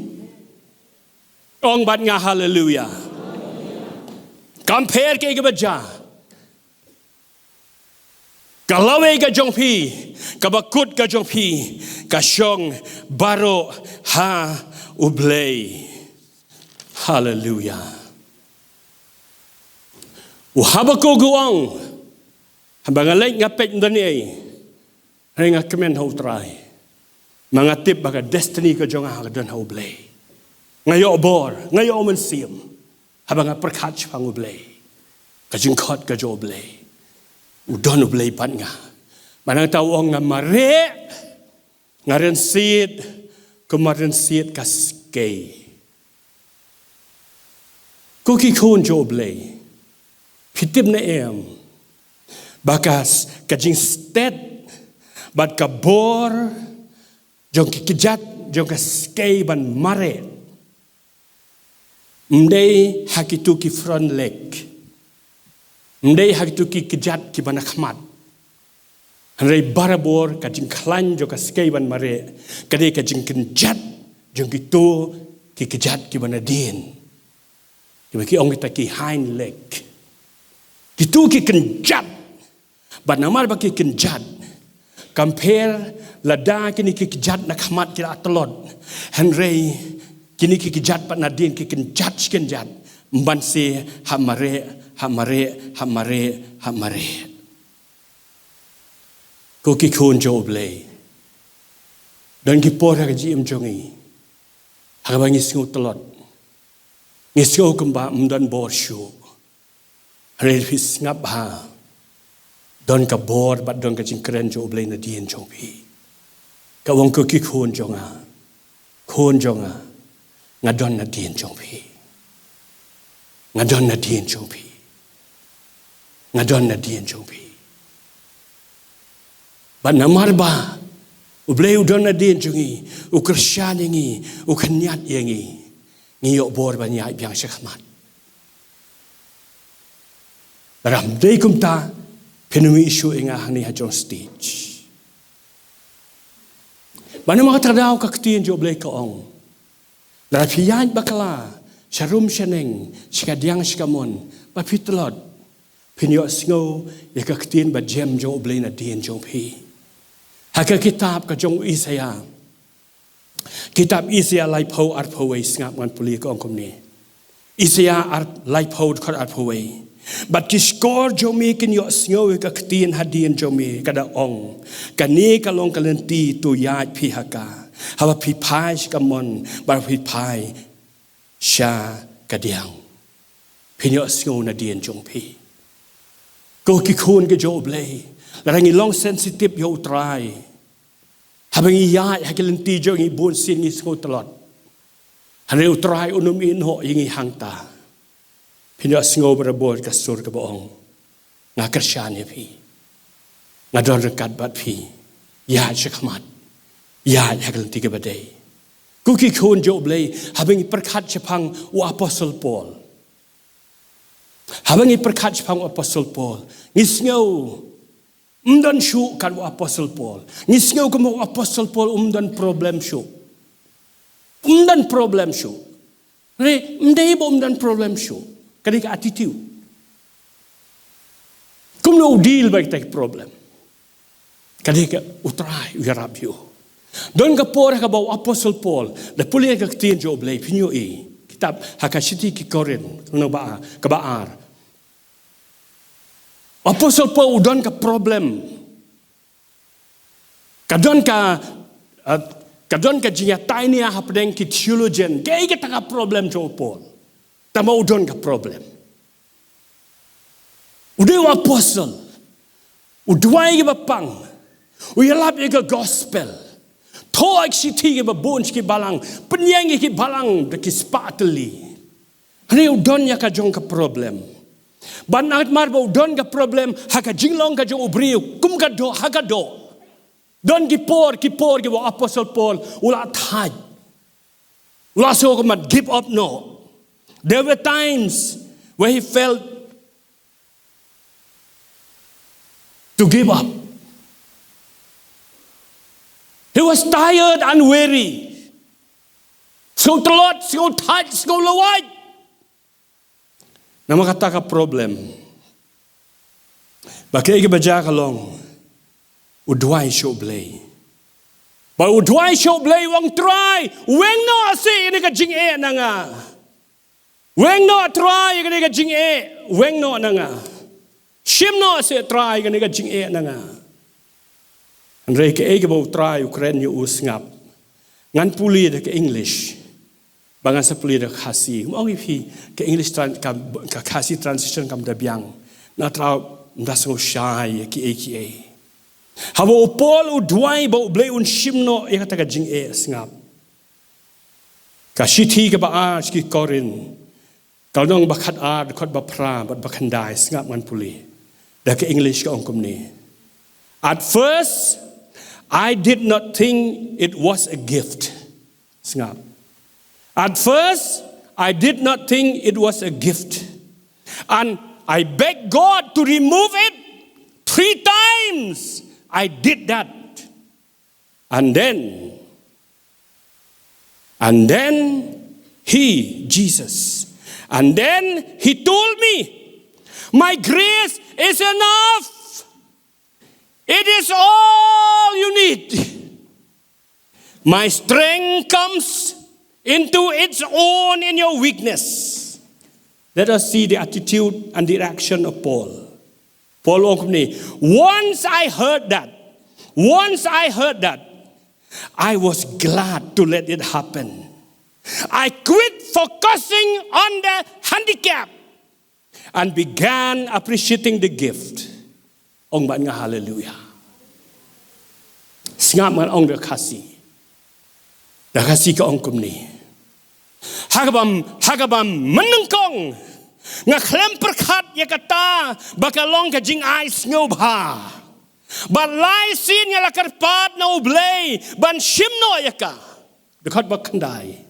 Ong bad nga haleluia. Kam pher kaei kaba jia, ka lawei ka jong phi, kaba kut ka jong phi, ka shong baroh ha U Blei. Haleluia. U Habakuk u ong, haba nga leit nga peit ym don ei, hynrei nga kmen ha U Trai. Ma nga tip ba ka destiny ka jong nga ka don ha U Blei. Nga ïoh bor, nga ïoh mynsiem haba nga pyrkhat shaphang U Blei. Ka jingkhot ka jong U Blei, u don U Blei bad nga. Ma nangta u ong, nga mareh, nga rynsied, kumba rynsied ka skei. Ko ki khun jong U Blei, phi tip ne em ba ka s-, ka jingstet bad ka bor jong ki kjat jong ka skei ban mareh ym dei ha kito ki front leg, ym dei ha kito ki kjat kiba na khmat. Hynrei barabor ka jingkhlaiñ jong ka skei ban mareh ka dei ka jingkynjat jong kito ki kjat kiba nadien, kiba ki ong kita ki hind leg. Kito ki kynjat. Bad namar ba ki kynjat, kam pher lada kine ki kjat na khmat ki la tlot, hynrei kine ki kjat pat nadien ki kynjat shi kynjat, ym ban seh, hap mareh, hap mareh, hap mareh, hap mareh. Ko ki khun jong U Blei, don ki por ha ka jingim jong ngi ha kaba ngi sngew tlot, ngi sngew kumba ym don bor shuh. Hynrei phi sngap bha, don ka bor bad don ka jingkren jong U Blei nadien jong phi. Ka ong, ko ki khun jong nga, khun jong nga, nga don nadien jong phi. Nga don nadien jong phi. Nga don nadien jong phi. Bad namar ba U Blei u don nadien jong ngi, u kyrshan ïa ngi, u khynñiat ïa ngi, ngi ïoh bor ban ïaid biang sha khmat. Lada ym dei kumta, phin ym ïoh shuh ïa nga hangne ha jong stage. Bad namar kata ka daw ka ktien jong U Blei ka ong, lada phi ïaid bakla sha rum sha neng, sha kadiang sha kamon, ba phi tlot, phin ïohsngew ïa ka ktien ba jem jong U Blei nadien jong phi. Ha ka kitab ka jong u Isaïah, kitab Isaïah laiphew arphew wei, sngap ngan pule, ka ong kumne. Isaïah ar-, laiphew dkhot arphew wei. Bad ki shkor jong me kin ïohsngew ïa ka ktien hadien jong me, ka da ong, kane ka long ka lynti, to ïaid phi ha ka, haba phi phai sha kamon bad phi phai sha kadiang. Phin ïohsngew nadien jong phi. Ko ki khun ki jong U Blei, lada ngi long sensitive ïa U Trai, haba ngi ïaid ha ki lynti jong ngi, bun sien ngi sngew tlot, hynrei U Trai un ym ïehnoh ïa ngi hangta. Phin ïohsngew barabor ka sur kaba ong, nga kyrshan ïa phi, nga don ryngkat bad phi. Ïaid sha khmat, ïaid ha ka lynti kaba dei. Ko ki khun jong U Blei, haba ngi pyrkhat shaphang u Apostle Paul, Haba ngi pyrkhat shaphang u Apostol Paul, ngi sngew ym don shuh kat u Apostol Paul. Ngi sngew kum u Apostol Paul um don problem shuh. Um don problem shuh. Re, ym dei ba um don problem shuh. Ka dei ka attitude. Kumno u deal bad kita ki problem. Ka dei ka u Trai u ïarap ïa u. Don ka por ha kaba u Apostol Paul, da pule ka ktien jong U Blei, phin ïohi. Kitab ha ka shithi ki Korinth, lynnong ba, kaba ar. Apostol Paul u don ka problem. Ka don ka, uh, ka don ka jingïatainia hapdeng ki theologian. Kaei kata ka problem jong u Paul? Tangba u don ka problem. U dei u apostol. U duwai kiba pang. U ïalap ïa ka gospel. Thoh ïa ki shithi kiba bun sha ki balang. Pynïeng ïa ki balang da ki spah tylli. Hynrei u don ïa ka jong ka problem. Bad namar ba u don ka problem ha ka jinglong ka jong u briew, kum ka doh, ha ka doh. Don ki por, ki por kiba u Apostol Paul u la thait. U la sngew kumba give up noh. There were times where he felt to give up. He was tired and weary. Sngew tlot, sngew thait, sngew lawait. Namar kata ka problem. Bad kaei kaba jia ka long, u duwai sha U Blei. Bad u duwai sha U Blei, u ong, Trai, weng noh seh ïa kane ka jingeh na nga. Weng noh Trai ïa kane ka jingeh, weng noh na nga. Shim noh seh Trai ïa kane ka jingeh na nga. Hynrei kaei kaba u Trai u kren ïa u, sngap. Ngan pule da ka English. Ba ngan sa pule da ka Khasi. Ong ïa phi, ka English tran-, ka, ka Khasi translation kam da biang. Nga tharai ym da sngew shai ïa kiei kiei. Haba u Paul u duwai ba U Blei un shim noh ïa kata ka jingeh, sngap. Ka shithi kaba ar sha ki Korinth. Ka lynnong ba khatar, dkhot ba phra bad ba khyndai, sngap ngan pule. Da ka English ka ong kumne. At first, I did not think it was a gift. Sngap. At first, I did not think it was a gift. And I begged God to remove it. Three times I did that. And then, and then he, Jesus, and then he told me, my grace is enough. It is all you need. My strength comes into its own in your weakness. Let us see the attitude and the reaction of Paul. Paul ong kumne, once I heard that, once I heard that, I was glad to let it happen. I quit focusing on the handicap and began appreciating the gift. Ong bad nga haleluya. Sngap ngan ong da Khasi. Da Khasi ka ong kumne. Ha kaba, ha kaba mynnyngkong nga khlem pyrkhat ïa kata ba ka long ka jingai sngewbha. Bad lai sien nga la kyrpad na U Blei ban shim noh ïa ka. Dkhot ba khyndai.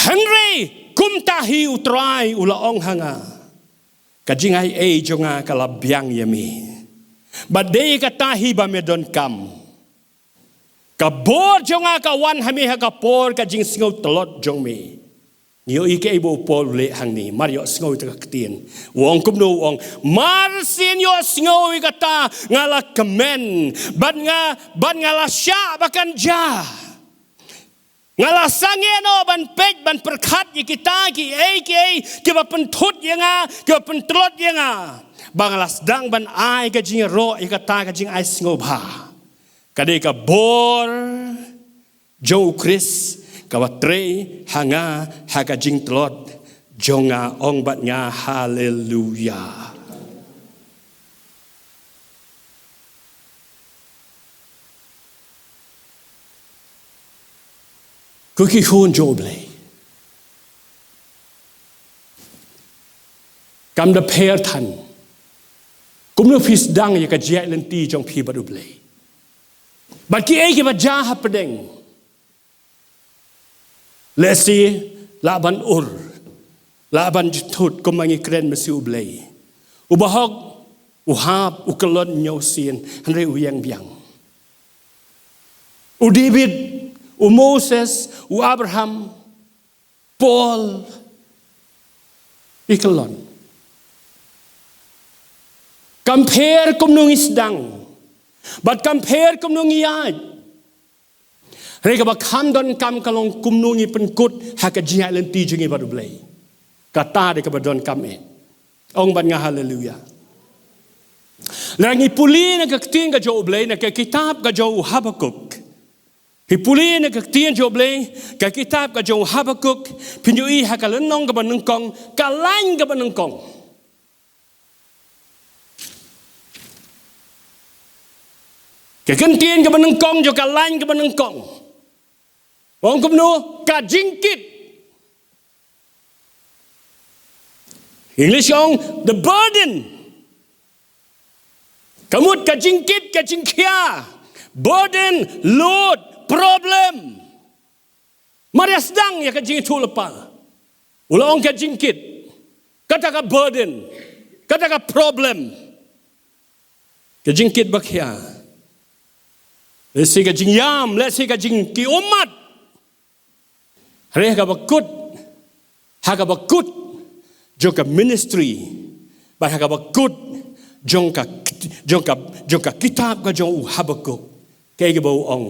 Hynrei kumta hi U Trai u la ong ha nga, ka jingai ei jong nga ka la biang ïa me. Bad dei kata hi ba me donkam. Ka bor jong nga ka wan ha me ha ka por ka jingsngew tlot jong me. Ngi ïohi kaei ba u Paul u leh hangne, mar ïohsngew ïa ka ktien. U ong kumno, u ong, mar sien ïohsngew ïa kata nga la kmen, bad nga, bad nga la shah ba kan jia. Nga la sangeh noh ban peit, ban pyrkhat ïa kita kiei kiei kiba pynthut ïa nga, kiba pyntlot ïa nga. Ba nga la sdang ban ai ka jingïaroh ïa kata ka jingai sngewbha. Ka dei ka bor jong U Khrist kaba trei ha nga ha ka jingtlot jong nga, ong bad nga haleluya. Ko ki khun jong U Blei. Kam da pher than. Kumno phi sdang ïa ka jingïaid lynti jong phi bad U Blei. Bad kiei kiba jia hapdeng. Lehse lah ban ur. lah ban jthut kumba ngi kren masi u Blei. U bahok, u hap, u kyllon ñiewsien, hynrei u ïeng biang. U David, u Moses, u Abraham, Paul, i kyllon. Kam pher kumno ngi sdang, bad kam pher kumno ngi ïaid. Hynrei kaba kham donkam ka long kumno ngi pynkut ha ka jingïaid lynti jong ngi bad u Blei. Kata dei kaba donkam eh. Ong bad nga haleluya. Lada ngi pule na ka ktien ka jong u Blei, na ka kitab ka jong u Habakuk. Phi pule na ka ktien jong u Blei, ka kitab ka jong u Habakuk, phin ïohi ha ka lynnong kaba nyngkong, ka lain kaba nyngkong. Ka kyntien kaba nyngkong jong ka lain kaba nyngkong. Ong kumno, ka jingkit. English ong, the burden. Ka mut ka jingkit, ka jingkhia. Burden, load, problem. Mar ïa sdang ïa ka jingïathuhlypa. U la ong ka jingkit. Kata ka burden. Kata ka problem. Ka jingkit ba khia. Lehse ka jingïam, lehse ka jingki ummat. Hynrei ha kaba kut, ha kaba kut jong ka ministry, bad ha kaba kut jong ka, jong ka, jong ka kitab ka jong u Habakuk, kaei kaba u ong,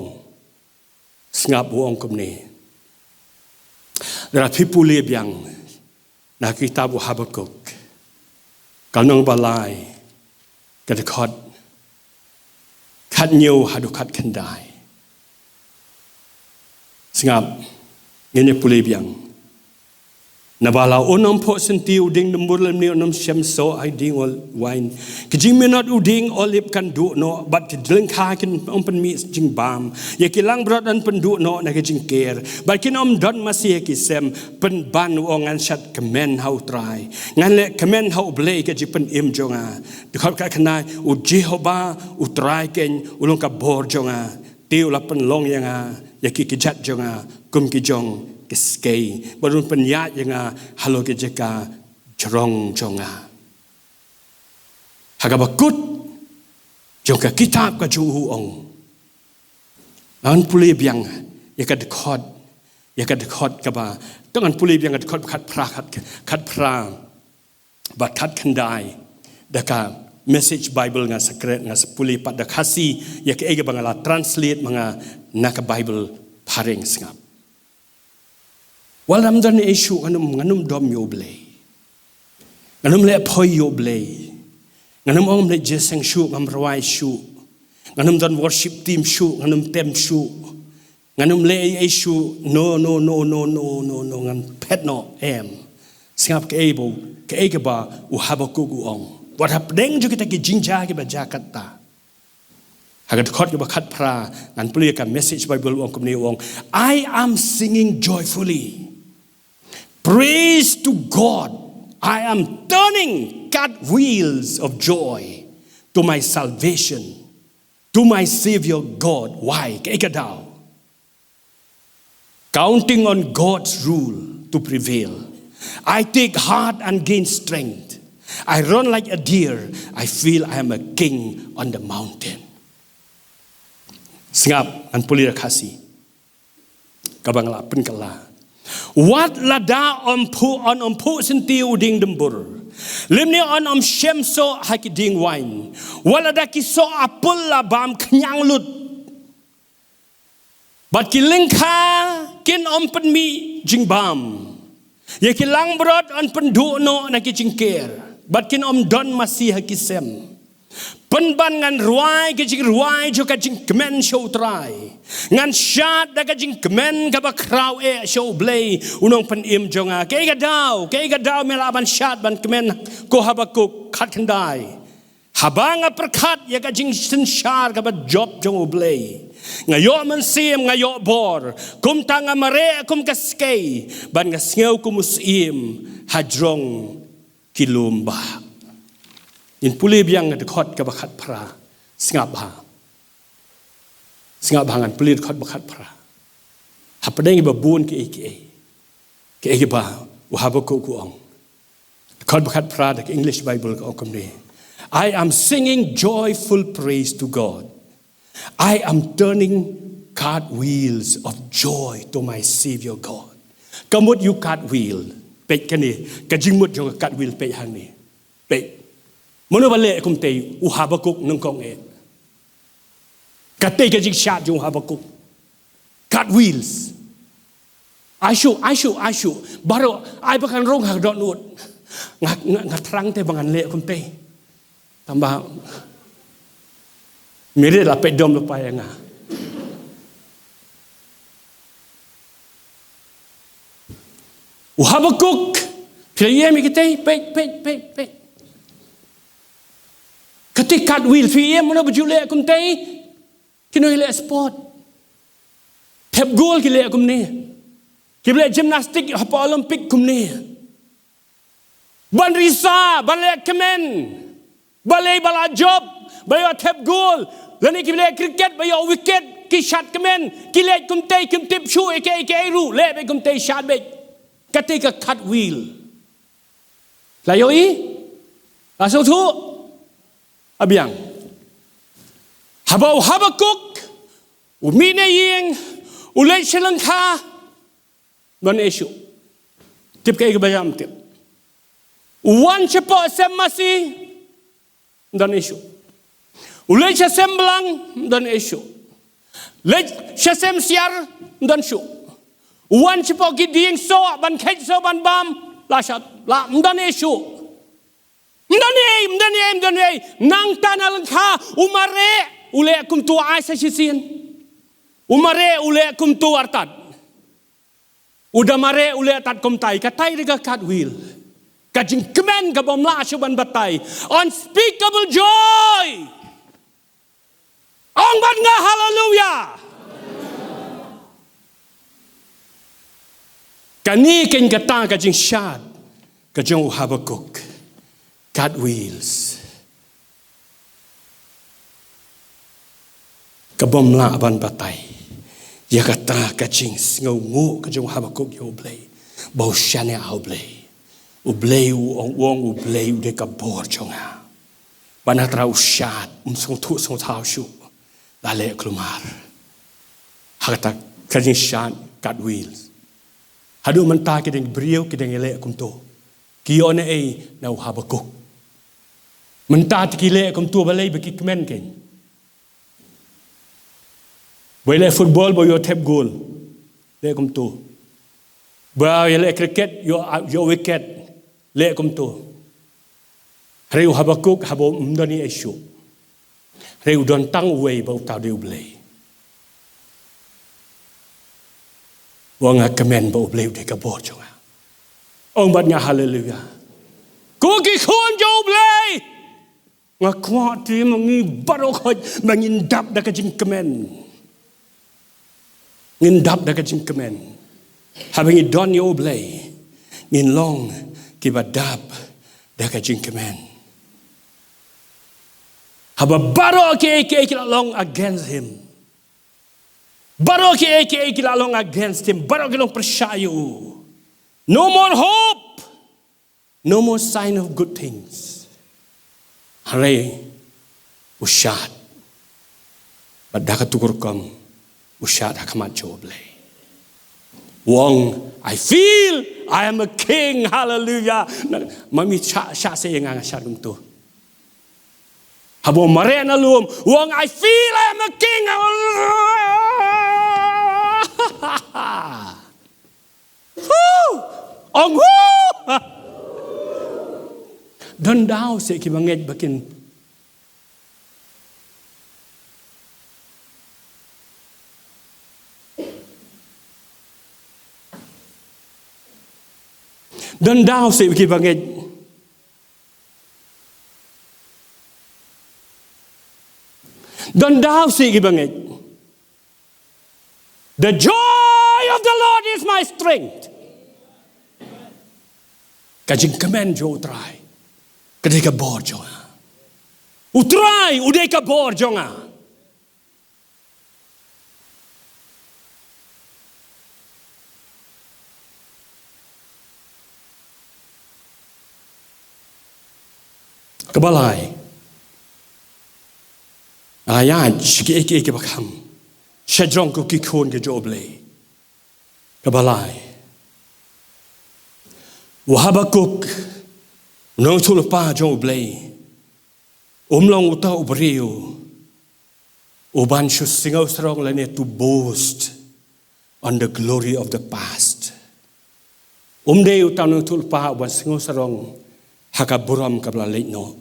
sngap, u ong kumne. Lada phi pule biang na ka kitab u Habakuk, ka lynnong ba lai, ka dkhot khathynñiew haduh khatkhyndai. Sngap, ngin ïa pule biang. Naba la un ym phuh senti u dieng dymbur, lymne un ym shem soh ha dieng ol-, wain. Ki jingminot u dieng olib kan duh noh, bad ki lyngkha kin ym pynmih jingbam. Ïa ki langbrot yn pynduh noh na ki jingker, bad kin ym don masi ha ki sem. Pynban, u ong, ngan shad kmen ha U Trai, ngan leh kmen ha U Blei ka jingpynim jong nga. Dkhot khatkhyndai, u Jehobah U Trai keiñ u long ka bor jong nga. Te u la pynlong ïa nga, ïa ki kjat jong nga kum ki jong ki skei, bad un pynïaid ïa nga halor ki jaka jrong jong nga. Ha kaba kut jong ka kitab ka jong u, ong. Ngan pule biang ïa ka dkhot, ïa ka dkhot kaba, to ngan pule biang ka dkhot khatphra, khat, khatphra bad khatkhyndai. Da ka Message Bible nga sa kren, nga sa pule pat da Khasi, ïa kaei kaba nga la translate ma nga na ka Bible phareng, sngap. Wat la ym don ei shuh, ngan ym, ngan ym dom ïa U Blei. Ngan ym leh poi ïa U Blei. Ngan ym ong ym leh jingïaseng shuh, ngam rwai shuh. Ngan ym don worship team shuh, ngan ym tem shuh. Ngan ym leh ei ei shuh. No, no, no, no, no, no, no, ngan phet noh, em. Sngap kaei ba, kaei kaba u Habakuk u ong. Wat hapdeng jong kita ki jingjia kiba jia katta. Ha ka dkhot kaba khatphra, ngan pule ka Message Bible, u ong kumne, u ong, "I am singing joyfully. Praise to God. I am turning cartwheels of joy to my salvation, to my Savior God." Why? Kaei ka daw? Counting on God's rule to prevail, I take heart and gain strength. I run like a deer. I feel I am a king on the mountain. Sngap, ngan pule da Khasi, kaba nga la pynkylla. Wat lada ym phuh, yn ym phuh senti u dieng dymbur, lymne yn ym shem soh ha ki dieng wain, wat lada ki soh apel la bam khñiang lut, bad ki lyngkha kin ym pynmih jingbam, ïa ki langbrot yn pynduh noh na ki jingker, bad kin ym don masi ha ki sem, pynban ngan rwai ka jingrwai jong ka jingkmen sha U Trai. Ngan shad da ka jingkmen kaba khraw eh sha U Blei, U Nongpynim jong nga. Kaei ka daw, kaei ka daw me lah ban shad ban kmen, ko Habakuk? Khatkhyndai. Haba nga pyrkhat ïa ka jingsynshar kaba jop jong U Blei, nga ïoh mynsiem, nga ïoh bor. Kumta nga mareh kum ka skei, bad nga sngew kum u syiem hajrong ki lum bah. Ngin pule biang ka dkhot kaba khatphra. Sngap bha. Sngap bha, ngan pule dkhot ba khatphra. Hapdeng ba bun kiei kiei, kiei kiba u Habakuk u ong. Khat ba khat phra da ka English Bible ka ong kumne: "I am singing joyful praise to God. I am turning cartwheels of joy to my Savior God." Ka mut ïa u cartwheel. Peit kane, ka jingmut jong ka cartwheel, peit hangne. Peit. Mano ba leh kumtei? U Habakuk nyngkong eh. Katei ka jingshad jong u Habakuk. Cartwheels. Ai shuh, ai shuh, ai shuh. Baroh, ai ba kan rung ha ka dohnud. Nga, nga, nga thrang te ba ngan leh kumtei. Tangba Mary la peit dom lypa ïa nga. U Habakuk, phi la ïohi ïa kitei, peit, peit, peit, peit. Katei cartwheel, phi ïohi mano ba ju leh kumtei? Kino ki leh sport? Thep gol ki leh kumne. Kiba leh gymnastic hapoh Olympic kumne. Ban risa, ban leh kmen. Balei ba la jop, ba ïoh thep gol. Lane kiba leh cricket, ba ïoh wicket, ki shad kmen, ki leh kumtei, kim tip shuh ïa kiei kiei ruh, leh beit kumtei, shad beit. Katei ka cartwheel. La ïohi? La sngewthuh? Abiang. Haba u Habakuk u mih na ïing, u leit sha lyngkha, ym don ei shuh. Tip kaei kaba ïam tip. U wan shapoh sem masi, ym don ei shuh. U leit sha sem blang, ym don ei shuh. Leit sha sem siar, ym don shuh. U wan shapoh ki dieng soh ban kheit soh ban bam, la shat, la, ym don ei shuh. Ym don ei, ym don ei, ym don ei. Nangta na lyngkha, u mareh u leh kumto, ai sa shisien. U mareh u leh kumto artat. U da mareh u leh tad kumtai, katai de ka cartwheel. Ka jingkmen kaba ym lah shuh ban batai. Unspeakable joy. Ong bad nga haleluya. Kane keiñ kata ka jingshad ka jong u Habakuk. Cartwheels. Kaba ym lah ban batai ïa kata ka jingsngewnguh ka jong u Habakuk ïa u Blei. Ba u shaniah ha u Blei. U Blei u ong, u ong u Blei u dei ka bor jong nga. Ba na trai u shad, um sngewthuh sngewthaw shuh. La leh kulmar ha kata ka jingshad cartwheels. Haduh mynta ki dang briew ki dang ïaleh kumto. Ki ïoh na ei na u Habakuk. Mynta te ki leh kumto balei ba ki kmen keiñ. Ba ïaleh football ba ïoh thep gol. Leh kumto. Ba ïaleh cricket ïoh, ïoh wicket. Leh kumto. Hynrei u Habakuk haba ym don ei shuh. Hynrei u don tang uwei ba uta u dei u Blei. Ong nga kmen ba u Blei u dei ka bor jong nga. Ong bad nga haleluya. Ko ki khun jong u Blei. Nga kwah te ma ngi baroh khoit ba ngin dap da ka jingkmen. Ngin dap da ka jingkmen. Haba ngi don ïa u Blei ngin long kiba dap da ka jingkmen. Haba baroh kiei kiei ki la long against him. Baroh kiei kiei ki la long against him. Baroh ki long pyrshah ïa u. No more hope. No more sign of good things. Hynrei u shad. Bad da katu ka rukom u shad ha khmat jong u Blei. U ong, "I feel I am a king." Haleluya. Ma mi shah, shah se ïa nga nga shad kumto. Haba u mareh na lum u ong, "I feel I am a king." Ong, hu! Don daw se kiba ngeit ba kin. Don daw se kiba ngeit. Don daw se kiba ngeit. The joy of the Lord is my strength. Ka jingkmen jong u Trai ka dei ka bor jong nga. U Trai u dei ka bor jong nga. Balai. Ayat ki eki eki bakam. Shajrong ko ki khun ki jong U Blei. Ka balai. U Habakuk, u nongthuh lypa jong U Blei, um long uta u briew uban shu sngew sarong lane to boast on the glory of the past. Um dei uta u nongthuh lypa uban sngew sarong ha ka burom kaba la leit noh.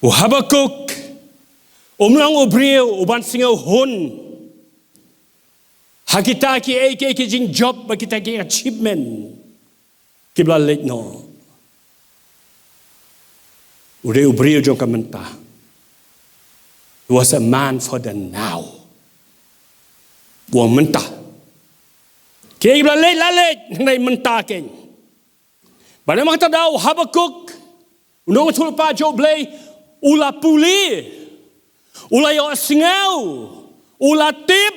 U Habakuk, um long u briew uban sngew hun ha kita ki ei ki ei ki jingjop bad kita ki achievement kiba la leit noh. U dei u briew jong ka mynta. He was a man for the now. Bun mynta. Kiba la leit la leit, hynrei mynta kein. Bad namar kata u Habakuk, u nongthuh lypa jong U Blei, u la pule, u la ïohsngew, u la tip,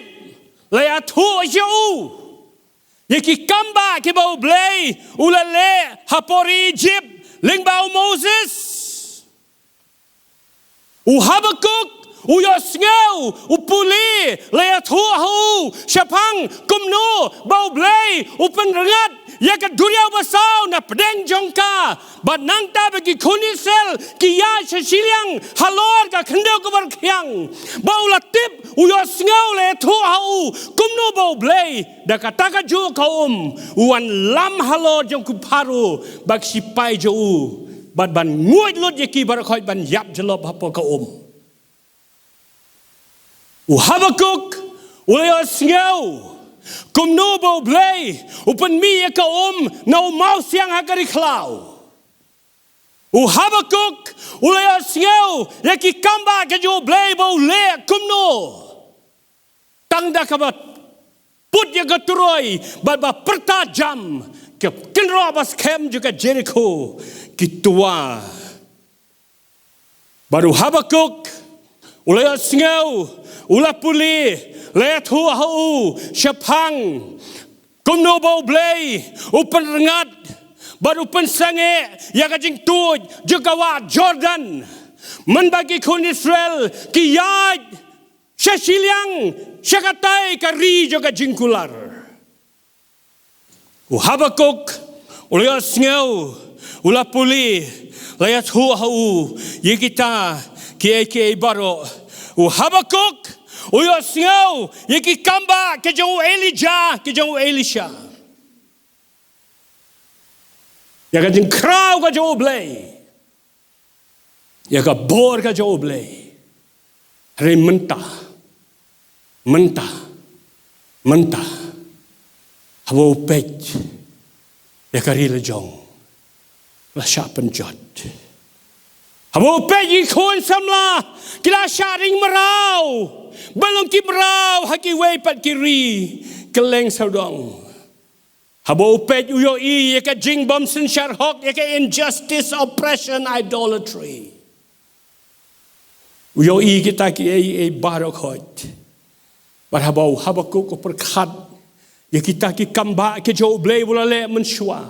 la ïathuh ïa u ïa ki kam ba kiba U Blei u la leh ha por Egypt lyngba u Moses. U Habakuk u ïohsngew, u pule, la ïathuh ha u shaphang kumno ba U Blei u pynrngat ïa ka duriaw basaw na pdeng jong ka. Bad nangta ba ki khun Israel ki ïaid sha shiliang halor ka khyndew kaba rkhiang. Ba u la tip, u ïohsngew, la ïathuh ha u kumno ba U Blei da kata kajuh ka um u wanlam halor jong u Pharaoh bad ki sipai jong u, bad ban nguid lut ïa ki baroh khoit ban ïap jyllop hapoh ka um. U Habakuk u la ïohsngew kumno ba U Blei u pynmih ïa ka um na u mawsiang ha ka ri khlaw. U Habakuk u la ïohsngew ïa ki kam ba ka jong U Blei ba u leh kumno. Tang da kaba put ïa ka turoi bad ba pyrta jam, ka kynroh ba skhem jong ka Jerikho ki twa. Bad u Habakuk u la ïohsngew, u la pule, la ïathuh ha u shaphang kumno ba U Blei u pynrngat bad u pynsangeh ïa ka jingtuid jong ka wah Jordan. Mynba ki khun Israel ki ïaid sha shiliang, sha katei ka ri jong ka jingkular. U Habakuk u la ïohsngew, u la pule, la ïathuh ha u ïa kita kiei kiei baroh. U Habakuk u ïohsngew ïa ki kam ba ka jong u Elijah, ka jong u Elisha, ïa ka jingkhraw ka jong U Blei, ïa ka bor ka jong U Blei. Hynrei mynta, mynta, mynta, haba u peit ïa ka ri la jong, la shah pynjot. Haba u peit ïa ki khun samla, ki la shah ring mraw, ba long ki mraw ha kiwei pat ki ri kylleng sawdong. Haba u peit u ïohi ïa ka jingbym synshar hok, ïa ka injustice, oppression, idolatry. U ïohi kita kiei kiei baroh khoit. Bad haba u Habakuk u pyrkhat ïa kita ki kam ba ka jong U Blei ba u la leh mynshuwa,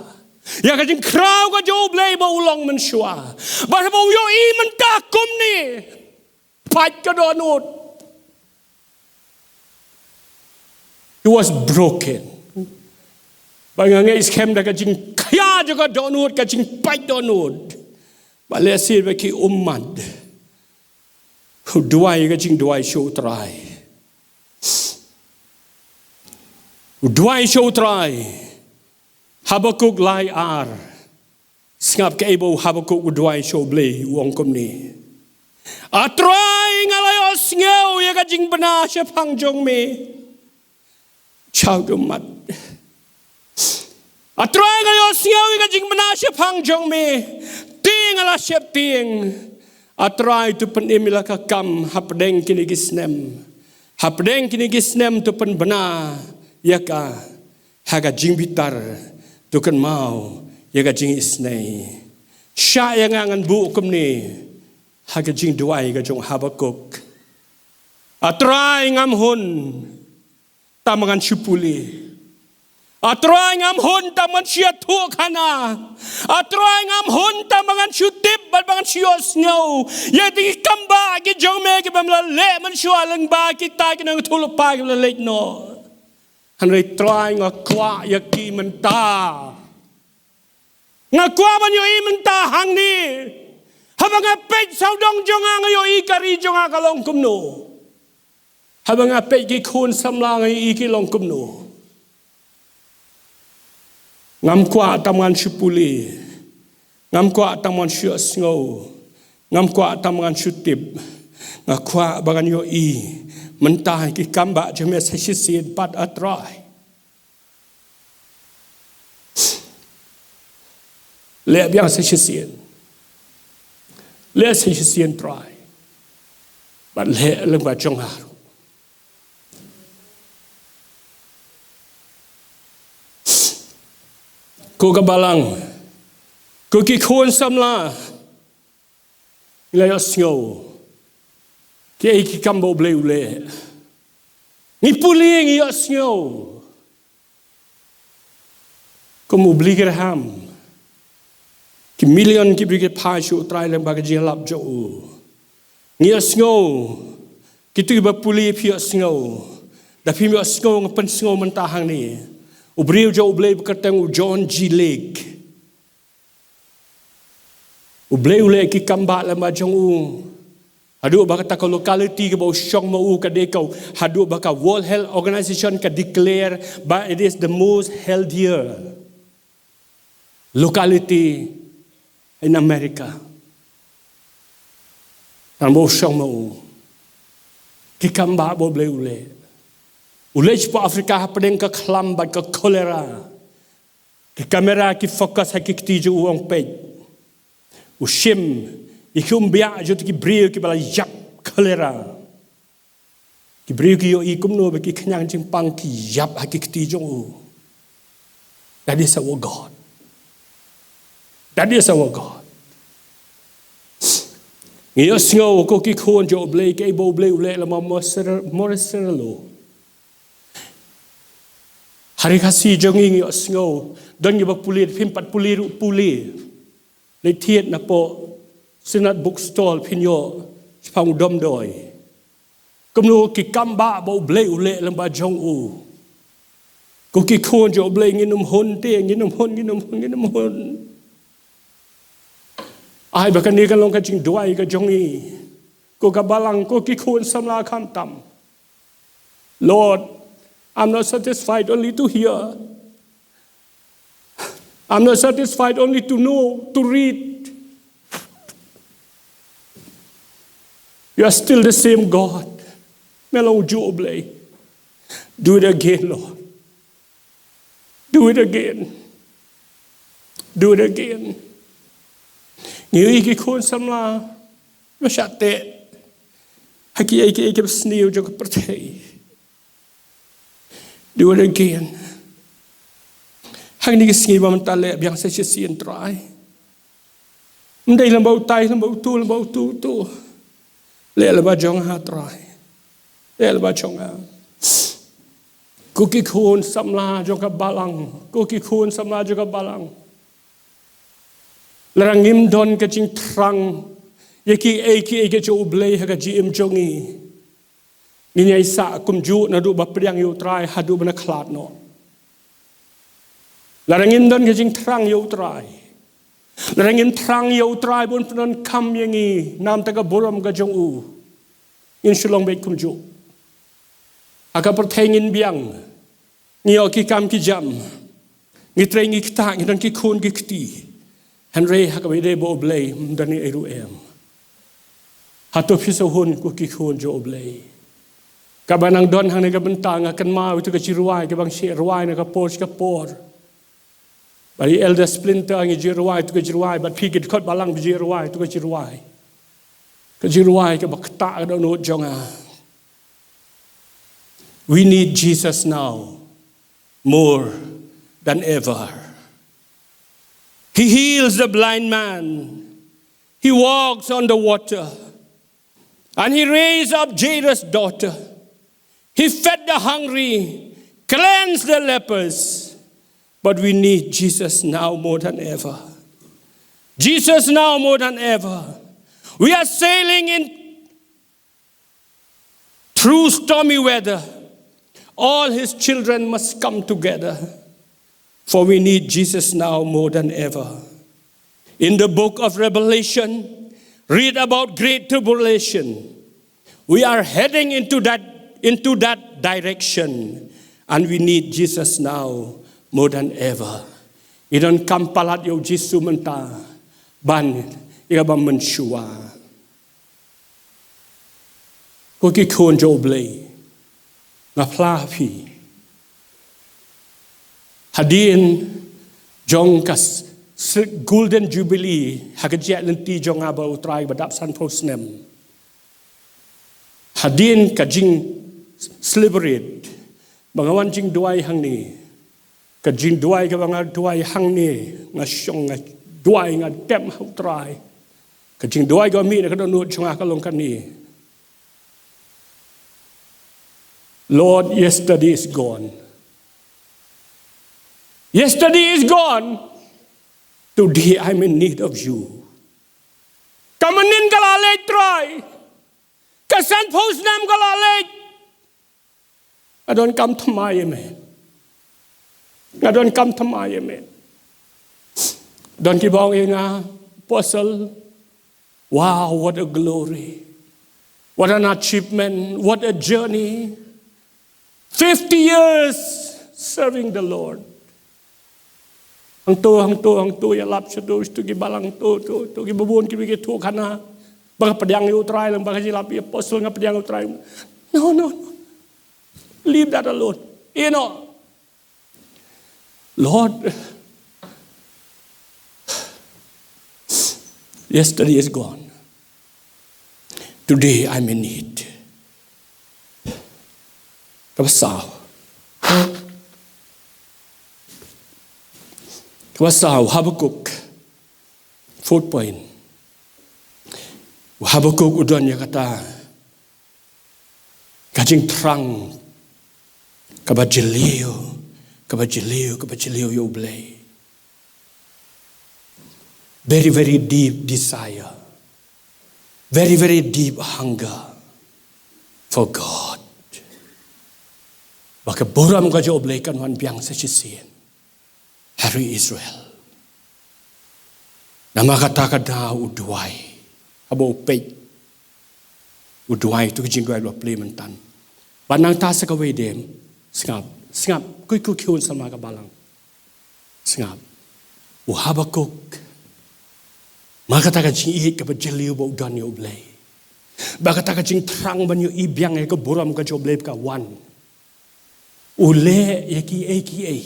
ïa ka jingkhraw ka jong U Blei ba u long mynshuwa. Bad haba u ïohi mynta kumne, pait ka dohnud. He was broken. Ba nga ngeit skhem da ka jingkhia jong ka dohnud, ka jingpait dohnud, ba lehse ba ki ummat u duwai ka jingduwai sha U Trai. U duwai sha U Trai. Habakuk lai ar. Sngap kaei ba u Habakuk u duwai sha U Blei, u ong kumne: A Trai, nga la ïohsngew ïa ka jingbna shaphang jong me. Chau du mat. A Trai, nga la ïohsngew ïa ka jingbna shaphang jong me. Te nga la sheptieng. A Trai, to pynim ïa la ka kam hapdeng kine ki snem. Hapdeng kine ki snem to pynbna ïa ka ha ka jingbitar, to kynmaw ïa ka jingisynei. Shah ïa nga ngan buh kumne ha ka jingduwai ka jong u Habakuk. A Trai, ngam hun, tang ba ngan shu pule. A Trai, ngam hun tang ban shu ïathuh khana. A Trai, ngam hun tang ba ngan shu tip bad ba ngan shu ïohsngew ïa ki kam ba ki jong me kiba me la leh mynshuwa lyngba kita ki nongïathuhlypa kiba la leit noh. Hynrei Trai, nga kwah ïa ki mynta. Nga kwah ban ïohi mynta hangne. Haba nga peit sawdong jong nga, nga ïohi ka ri jong nga ka long kumno. Haba nga peit ki khun samla, nga ïohi ki long kumno. Ngam kwah tang ban shu pule. Ngam kwah tang ban shu ïohsngew. Ngam kwah tang ban shu tip. Nga kwah ba ngan ïohi mynta ki kam ba jong me sa shisien pat, A Trai. Leh biang sa shisien. Leh sa shisien, Trai. Bad leh lyngba jong nga ruh. Ko ka balang, ko ki khun samla, ngi la ïohsngew kiei ki kam ba U Blei u leh. Ngi pule, ngi ïohsngew. Kum u Billy Graham, ki million ki briew ki phai sha U Trai lyngba ka jingïalap jong u. Ngi ïohsngew, kito kiba pule phi ïohsngew. Da phim ïohsngew, nga pynsngew mynta hangne. U briew jong U Blei ba kyrteng u John G. Lake. U Blei u leh ki kam ba lyngba jong u. Haduh ba kata ka locality kaba u shong ma u ka dei ka, haduh ba ka World Health Organization ka declare ba it is the most healthier locality in America. Tang ba u shong ma u. Ki kam ba U Blei u leh. U leit shapoh Africa hapdeng ka khlam bad ka cholera. Ki camera ki focus ha ki kti jong u, ong peit. U shim ïa ki umbiah jong ki briew kiba la ïap cholera. Ki briew ki ïohi kumno ba ki khñiang jingpang ki ïap ha ki kti jong u. That is our God. That is our God. Ngi ïohsngew ko ki khun jong U Blei, kiei ba U Blei u leh lyngba Morris Cerullo. Ha ri Khasi jong ngi, ngi ïohsngew, don kiba pule, phim pat pule ruh pule. Leit thied napoh Synod Bookstall phin ïoh shaphang u Dom Doi. Kumno ki kam ba U Blei u leh lyngba jong u. Ko ki khun jong U Blei, ngin ym hun te, ngin ym hun, ngin ym hun, ngin ym hun. Ai ba kane kan long ka jingduwai ka jong ngi. Ko ka balang, ko ki khun samla khamtam. Lord, I'm not satisfied only to hear. I'm not satisfied only to know, to read. You are still the same God. Me long ju U Blei. Do it again, Lord. Do it again. Do it again. Ngi ïohi ki khun samla ba shah teh ha kiei kiei ki basniew jong ka pyrthei. Do it again. Hangne ki sngi ba mynta leh biang sa shisien Trai. Ym dei lyngba utai, lyngba utu, lyngba utu, utu. Leh lyngba jong nga Trai. Leh lyngba jong nga. Ko ki khun samla jong ka balang. Ko ki khun samla jong ka balang. Lada ngim don ka jingthrang ïa kiei kiei ki jong U Blei ha ka jingim jong ngi. Ngin ïai sah kumjuh naduh ba pdiang ïa U Trai haduh ba na khlad noh. Lada ngim don ka jingthrang ïa U Trai. Lada ngim thrang ïa U Trai ba un pyndonkam ïa ngi namar ka burom ka jong u. Ngin shu long beit kumjuh. Ha ka pyrthei ngin biang. Ngi ïoh ki kam ki jam. Ngi trei ngi ktah, ngi don ki khun ki kti. Hynrei ha kaba ïadei bad U Blei ym don ei ruh em. Hato phi sngewhun ko ki khun jong U Blei? Kaba nang don hangne ka bynta nga kynmaw ïa uto ka jingrwai kaba nga shait rwai na ka por sha ka por. Bad i Elder Splinter ngi ju rwai ïa uto ka jingrwai, bad phi ki dkhot balang phi ju rwai ïa uto ka jingrwai. Ka jingrwai kaba ktah ka dohnud jong nga. We need Jesus now more than ever. He heals the blind man. He walks on the water. And he raised up Jairus' daughter. He fed the hungry, cleansed the lepers. But we need Jesus now more than ever. Jesus now more than ever. We are sailing in through stormy weather. All his children must come together, for we need Jesus now more than ever. In the book of Revelation, read about great tribulation. We are heading into that, into that direction, and we need Jesus now more than ever. Ngi donkam palat ïa u Jisu mynta ban ïa ka ba mynshuwa. Ko ki khun jong U Blei, nga phla phi, hadien jong ka s- s- Golden Jubilee ha ka jingïaid lynti jong nga bad U Trai ba dap sanphew snem. Hadien ka jing celebrate ba nga wan jingduwai hangne, ka jingduwai kaba nga duwai hangne, nga shong nga duwai, nga tep ha U Trai. Ka jingduwai kaba mih na ka dohnud jong nga ka long kane: Lord, yesterday is gone. Yesterday is gone. Today I'm in need of you. Ka mynnin ka la leit, Trai. Ka sanphew snem ka la leit. Nga donkam thymmai ïa me. Nga donkam thymmai ïa me. Don kiba ong ïa nga, Apostle, wow, what a glory. What an achievement. What a journey. Fifty years serving the Lord. Hangto, hangto, hangto, ïalap shato, shato ki balang to, to, to, ki babun ki bikit to khana. Ba nga pdiang ïa U Trai lang, ba nga ïalap ïa Apostle, nga pdiang ïa U Trai. No, no, no. Leave that alone. You know, Lord, yesterday is gone. Today I'm in need. Kaba saw. Kaba saw, Habakkuk. Fourth point. Habakkuk u don ïa kata ka jingthrang kaba jylliew, kaba jylliew, kaba jylliew ïa U Blei. Very, very deep desire. Very, very deep hunger for God. Ba ka burom ka jong U Blei kan wan biang sa shisien ha ri Israel. Namar kata ka daw u duwai. Haba u peit, u duwai, to ka jingduwai ba plie mynta. Bad nangta sa kawei de, sngap, sngap, ko ki khun samla ka balang. Sngap. U Habakkuk, namar kata ka jingïeit kaba jylliew ba u don ïa U Blei, ba kata ka jingthrang ban ïohi biang ïa ka burom ka jong U Blei ba ka wan. U leh ïa kiei kiei.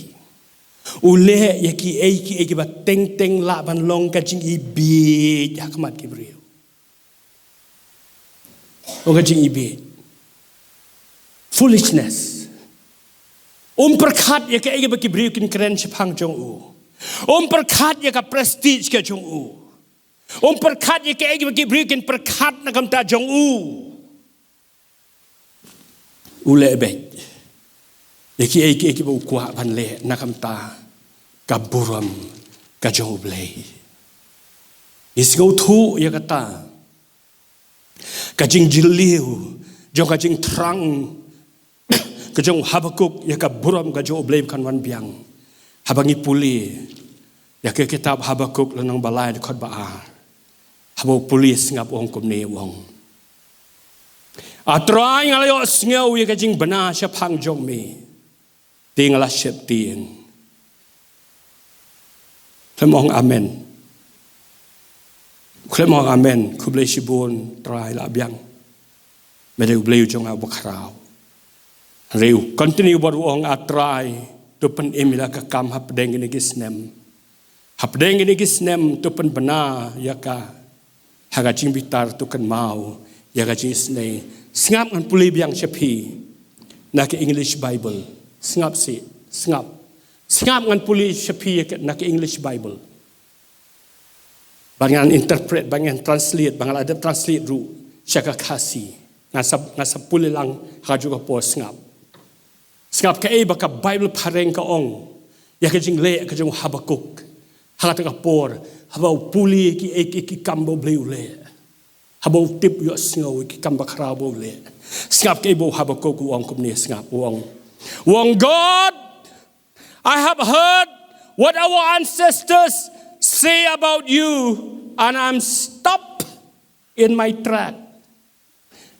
U leh ïa kiei kiei kiba teng teng lah ban long ka jingibieit ha khmat ki briew. Long ka jingibieit. Foolishness. Um pyrkhat ïa kaei kaba ki briew kin kren shaphang jong u. Um pyrkhat ïa ka prestige ka jong u. Um pyrkhat ïa kaei kaba ki briew kin pyrkhat na ka bynta jong u. U leh beit ïa kiei kiei kiba u kwah ban leh na ka bynta ka burom ka jong U Blei. Ngi sngewthuh ïa kata ka jingjylliew jong ka jingthrang ka jong u Habakkuk ïa ka burom ka jong U Blei ba kan wan biang. Haba ngi pule ïa ka kitab Habakkuk lynnong ba lai dkhot ba ar, haba u pule, sngap, u ong kumne, u ong: A Trai, nga la ïohsngew ïa ka jingbna shaphang jong me, te nga la sheptieng. Khlem ong amen. Khlem ong amen, khublei shibun, Trai, la biang. Me dei U Blei u jong nga uba khraw. Hynrei u continue bad u ong: A Trai, to pynim ïa la ka kam hapdeng kine ki snem. Hapdeng kine ki snem to pynbna ïa ka ha ka jingbitar, to kynmaw ïa ka jingisynei. Sngap, ngan pule biang sha phi na ka English Bible. Sngap seh, sngap. Sngap, ngan pule sha phi ïa ka, na ka English Bible. Ba ngan interpret, ba ngan translate, ba ngan la dep translate ruh sha ka Khasi. Ngan sa, ngan sa pule lang ha kajuh ka por. Sngap. Sngap kaei ba ka Bible phareng ka ong. ïa ka jingleh ka jong u Habakuk ha kata ka por, haba u pule ki, ki, ki kam ba U Blei u leh, haba u tip, u ïohsngew ïa ki kam bakhraw ba U Blei. Sngap kaei ba u Habakuk u ong kumne, sngap, u ong, u ong, "God, I have heard what our ancestors say about you, and I'm stopped in my track.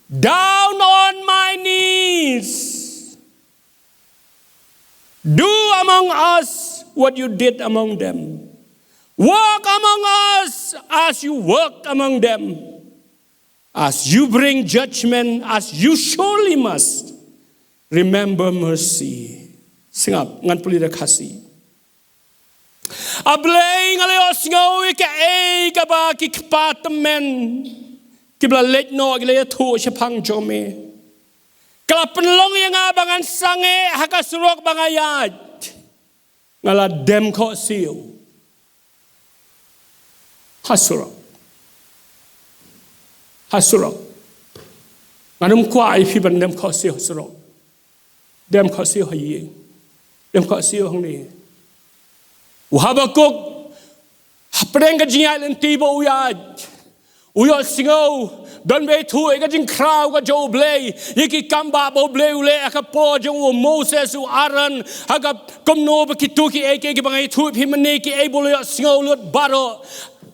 Down on my knees. Do among us what you did among them. Work among us as you work among them. As you bring judgment, as you surely must, remember mercy." Sngap, ngan pule da Khasi. A Blei, nga la ïohsngew ïa kaei kaba ki kpa tymmen kiba la leit noh ki la ïathuh shaphang jong me. Ka la pynlong ïa nga ba ngan sangeh ha ka surok ba nga ïaid. Nga la dem khohsiew ha surok. Ha surok. Ngan ym kwah ïa phi ban dem khohsiew ha surok. Dem khohsiew ha ïing. Dem khohsiew hangne. U Habakuk, hapdeng ka jingïaid lynti ba u ïaid, u ïohsngew, don ba ïathuh ïa ka jingkhraw ka jong U Blei ïa ki kam ba U Blei u leh ha ka por jong u Moses, u Aaron, ha ka kumno ba kito kiei kiei kiba nga ïathuh ïa phi mynne, kiei ba u la ïohsngew lut baroh.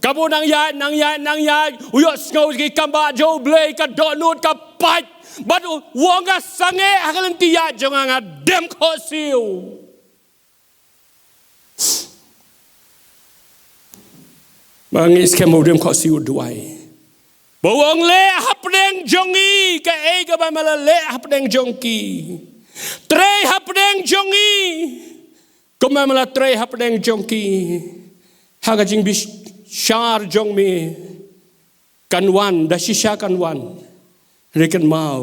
Kaba u nang ïaid, nang ïaid, nang ïaid, u ïohsngew ïa ki kam ba jong U Blei, ka dohnud ka pait. Bad u ong, nga sangeh ha ka lynti ïaid jong nga, nga dem khohsiew. Ba ngi skhem ba u dem khohsiew u duwai. Ba u ong, leh hapdeng jong ngi kaei kaba me la leh hapdeng jong ki. Trei hapdeng jong ngi kumba me la trei hapdeng jong ki. Ha ka jingbishar jong me kan wan, da shisha kan wan. Hynrei kynmaw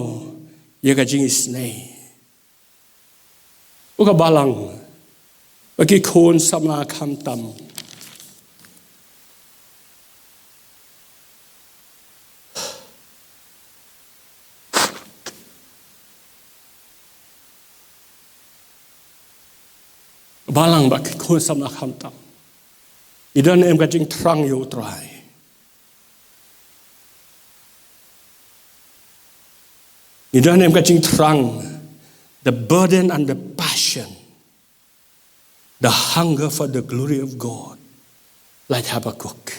ïa ka jingisynei. U ka balang, ba ki khun samla khamtam. Balang, ba ki khun samla khamtam. Ngi don ne em ka jingthrang ïa U Trai? Ngi don ne em ka jingthrang, the burden and the passion, the hunger for the glory of God, like Habakkuk?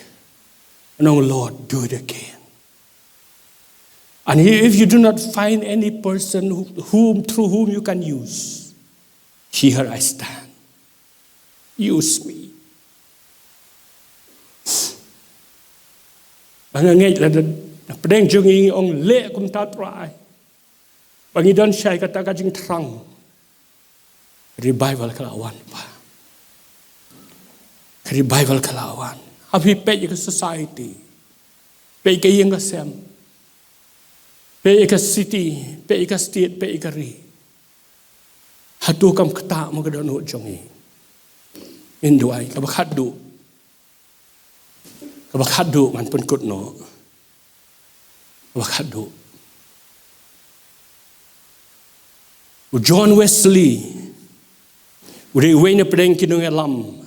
And, "Oh Lord, do it again." And if you do not find any person who, whom, through whom you can use, here I stand. Use me. Ba nga ngeit lada hapdeng jong ngi ong leh kumta, Trai, ba ngi don shai kata ka jingthrang, revival ka la wan, pa. Revival ka la wan. Haba phi peit ïa ka society, peit ïa ka ïing ka sem, peit ïa ka city, peit ïa ka state, peit ïa ka ri. Hato kam ktah mo ka dohnud jong ngi? Ngin duwai. Kaba khatduh, kaba khatduh ngan pynkut noh. Kaba khatduh, u John Wesley u dei uwei na pdeng ki nongïalam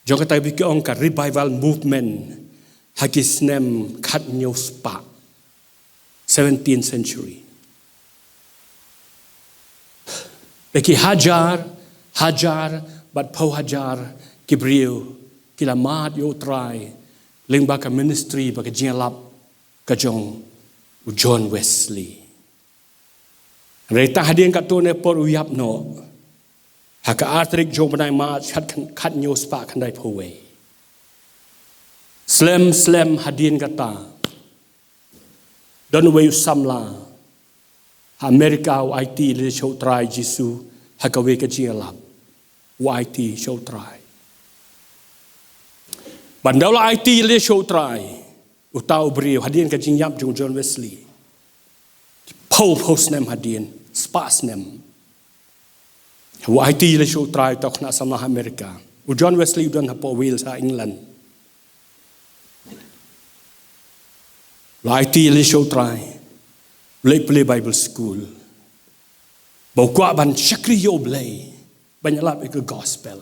jong kata ba ki ong ka revival movement ha ki snem khathynñiew spah, seventeenth century. Te ki hajar hajar bad phew hajar ki briew ki la mad ïa U Trai lyngba ka ministry, ba ka jingïalap ka jong u John Wesley. Hynrei tang hadien katto katne por u ïap noh ha ka ar tarik jong u bnai March, khat, khathynñiew spah khyndaiphew wei. Slem slem hadien kata, don uwei u samla ha America u aiti lade sha U Trai Jisu ha kawei ka jingïalap. U aiti sha U Trai. Bad ynda u la aiti lade sha U Trai, uta u briew, hadien ka jingïap jong u John Wesley, phew phew snem hadien, spah snem, u aiti lade sha U Trai, uta u khynnah samla ha America. U John Wesley u don hapoh Wales ha England. U la aiti lade sha U Trai, u leit pule Bible school, ba u kwah ban shakri ïa U Blei, ban ïalap ïa ka gospel.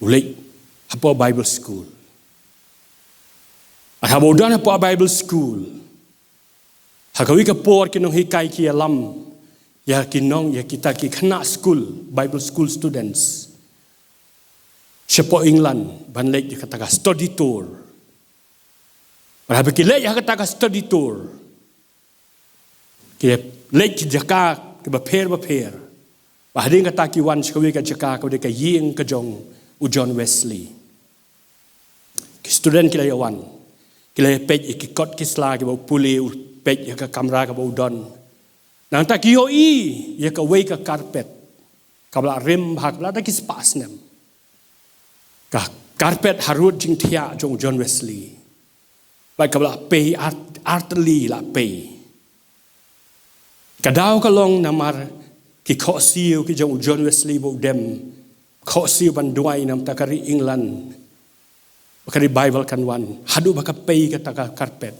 U leit hapoh Bible school. Bad haba u don hapoh Bible school, ha kawei ka por ki nonghikai ki ïalam ïa ki nong, ïa kita ki khynnah skul, Bible school students shapoh England, ban leit ïa kata ka study tour. Bad haba ki leit ha kata ka study tour, ki leit ki jaka kiba pher ba pher. Bad hadien kata ki wan sha kawei ka jaka kaba dei ka ïing ka jong u John Wesley. Ki student ki la ïa wan, ki la ïa peit ïa ki kot ki sla kiba u pule u peit ïa ka kamra kaba u don. Nangta ki ïohi ïa kawei ka carpet kaba la rim bha, kaba la da ki spah snem. Ka carpet harud jingthiah jong u John Wesley. Bad kaba la pei ar, artylli la pei. Ka daw ka long namar ki khohsiew ki jong u John Wesley ba u dem khohsiew ban duwai namar ka ri England, ba ka ri Bible kan wan, haduh ba ka pei kata ka carpet.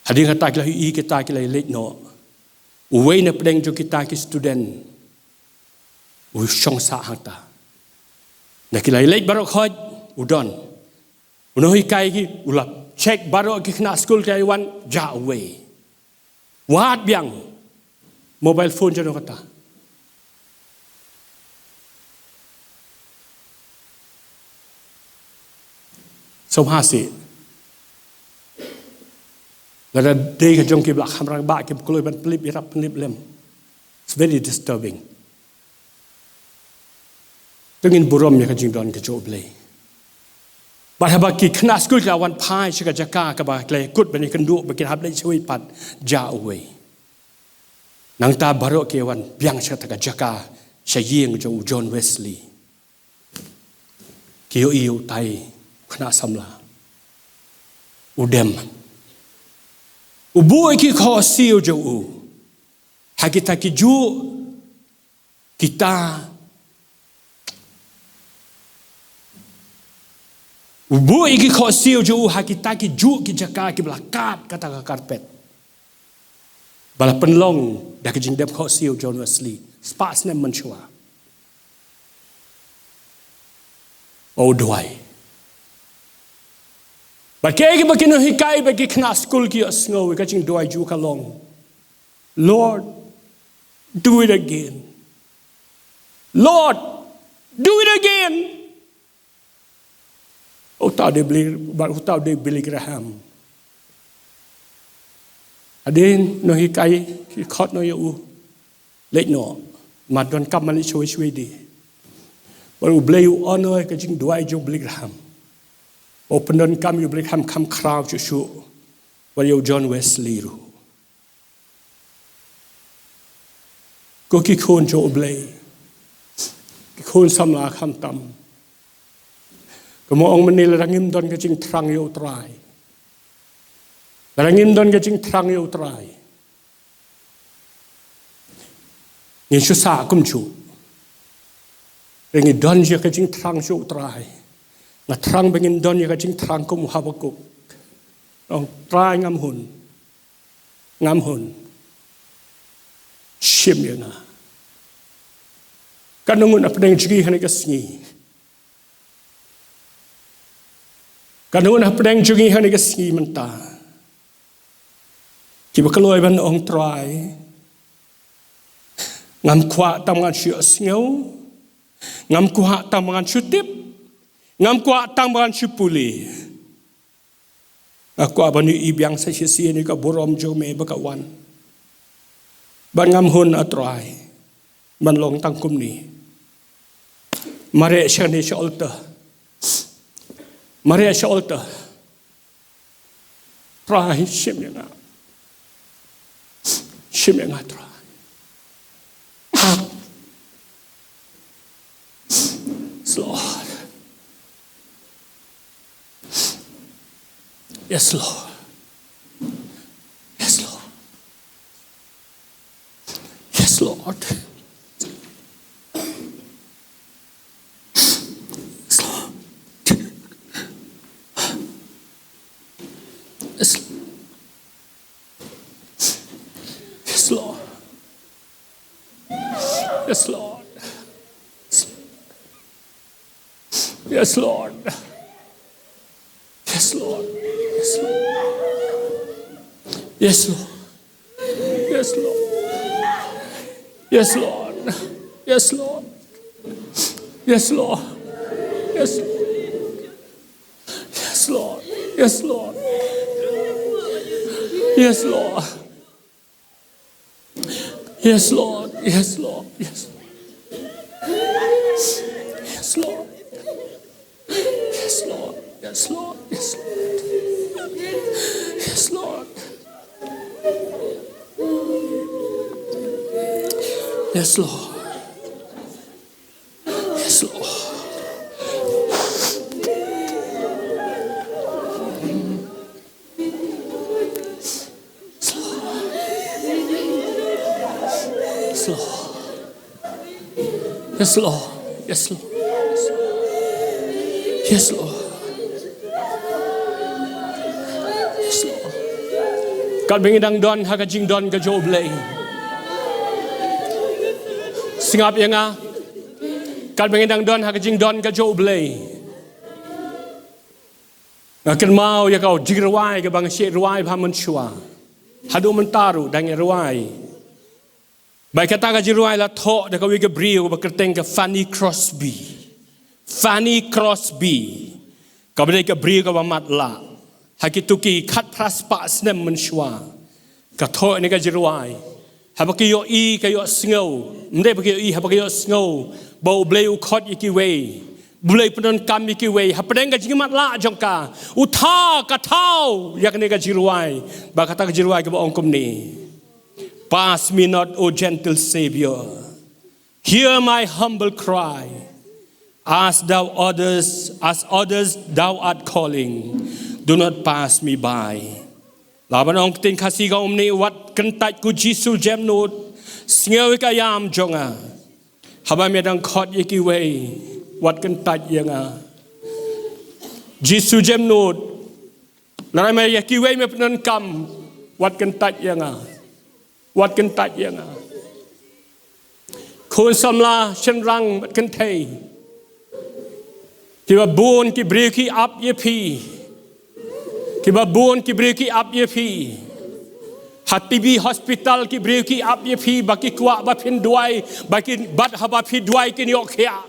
Hadien kata ki la ïohi kita ki la leit noh. Uwei na pdeng jong kita ki student u shong sah hangta. Na ki la leit baroh khoit, u don. U nonghikai ki u la check baroh ki khynnah skul ki la wan, jah uwei. Wad biang. Mobile phone jong u kata. Sngewbha sih. Lada dei ka jong ki ba la kham rangbah ki kloi ban pynlip ïarap pynlip lem. It's very disturbing. To ngin burom ïa ka jingdon ka jong U Blei. Bad haba ki khynnah skul ki la wan phai sha ka jaka kaba ki la kut ban ïakynduh ba kin hap leit shawei pat, jah uwei. Nangta baroh ki wan biang sha kata ka jaka, sha ïing jong u John Wesley. Ki ïohi ïa utai u khynnah samla u dem. U buh ïa ki khohsiew jong u ha kita ki juh, kita, u buh ïa ki khohsiew jong u ha kita ki juh ki jaka kiba la kat kata ka carpet ba la pynlong da ka jingdem khohsiew u John Wesley spah snem mynshuwa. Bad u duwai. Bad kiei kiba ki nonghikai bad ki khynnah skul ki ïohsngew, ka jingduwai jong u ka long, "Lord, do it again. Lord, do it again." Uta u dei Billy, bad uta u dei Billy Graham. Hadien nonghikai ki khot noh ïa u, "Leit noh, ym donkam ban leit shawei shawei de." Bad U Blei u honor ïa ka jingduwai jong u Billy Graham. U pyndonkam ïa u Billy Graham kham khraw shuh shuh bad ïa u John Wesley ruh. Ko ki khun jong U Blei, ki khun samla khamtam, kumba ong mynne, lada ngim don ka jingthrang ïa U Trai, lada ngim don ka jingthrang ïa U Trai, ngin shu sah kumjuh. Hynrei ngi don ïa ka jingthrang sha U Trai. Nga thrang ba ngin don ïa ka jingthrang kum u Habakuk. Ong, "Trai, ngam hun. Ngam hun. Shim ïa nga." Katno ngut hapdeng jong ngi ha kane ka sngi? Katno ngut hapdeng jong ngi ha kane ka sngi mynta kiba kloi ban ong, "Trai, ngam kwah tang ba ngan shu ïohsngew, ngam kwah tang ba ngan shu tip, ngam kwah tang ba ngan shu pule. Nga kwah ban ïohi biang sa shisien ïa ka burom jong me ba ka wan. Bad ngam hun, ah Trai, ban long tang kumne." Mareh shane sha altar. Mareh sha altar. "Trai, shim ïa nga. Shim ïa nga, Trai." Yes, Lord. Yes, Lord. Yes, Lord. Yes, Lord. Yes, Lord. Yes, Lord. Yes, Lord. Yes, Lord. Yes, Lord. Yes, Lord. Yes, Lord. Yes, Lord. Yes, Lord. Yes, Lord. Yes, Lord. Yes, Lord. Yes, Lord. Yes, Lord. Yes, Lord. Yes, Lord. Yes, Lord. Yes, Lord. Yes. Yes, Lord. Yes, Lord. Yes, Lord. Yes, Lord. Yes, Lord. Yes, Lord. Yes, Lord. Yes, Lord. Yes, Lord. Yes, Lord. Yes, Lord. Yes, Lord. Katba ngi dang don ha ka jingdon ka jong U Blei, sngap ïa nga. Katba ngi dang don ha ka jingdon ka jong U Blei, nga kynmaw ïa ka jingrwai kaba nga shait rwai bha mynshuwa. Haduh mynta ruh dang ïa rwai. Ba kata ka jingrwai la thoh da kawei ka briew ba kyrteng ka Fanny Crosby. Fanny Crosby. Kaba dei ka briew kaba matlah ha kito ki khatphra spah snem mynshuwa. Ka thoh ïa kane ka jingrwai. Haba ka ïohi, ka ïohsngew. Ym dei ba ka ïohi, haba ka ïohsngew ba U Blei u khot ïa kiwei, U Blei u pyndonkam ïa kiwei hapdeng ka jingmatlah jong ka, u thaw, ka thaw ïa kane ka jingrwai. Ba kata ka jingrwai kaba ong kumne: Pass me not, O gentle Savior. Hear my humble cry. As thou others, as others thou art calling, do not pass me by. Lada ban ong ktien Khasi ka ong kumne: Wat kyntait, ko Jisu jemnud, sngew ïa ka ïam jong nga. Haba me dang khot ïa kiwei, wat kyntait ïa nga. Jisu jemnud, lada me ïa kiwei me pyndonkam, wat kyntait ïa nga. Wat kyntait ïa nga. Khun samla shynrang bad kynthei, kiba bun ki briew ki ap ïa phi. Kiba bun ki briew ki ap ïa phi. Ha T B hospital ki briew ki ap ïa phi, ba ki kwah ba phin duwai, ba ki, bad haba phi duwai kin ïoh khiah.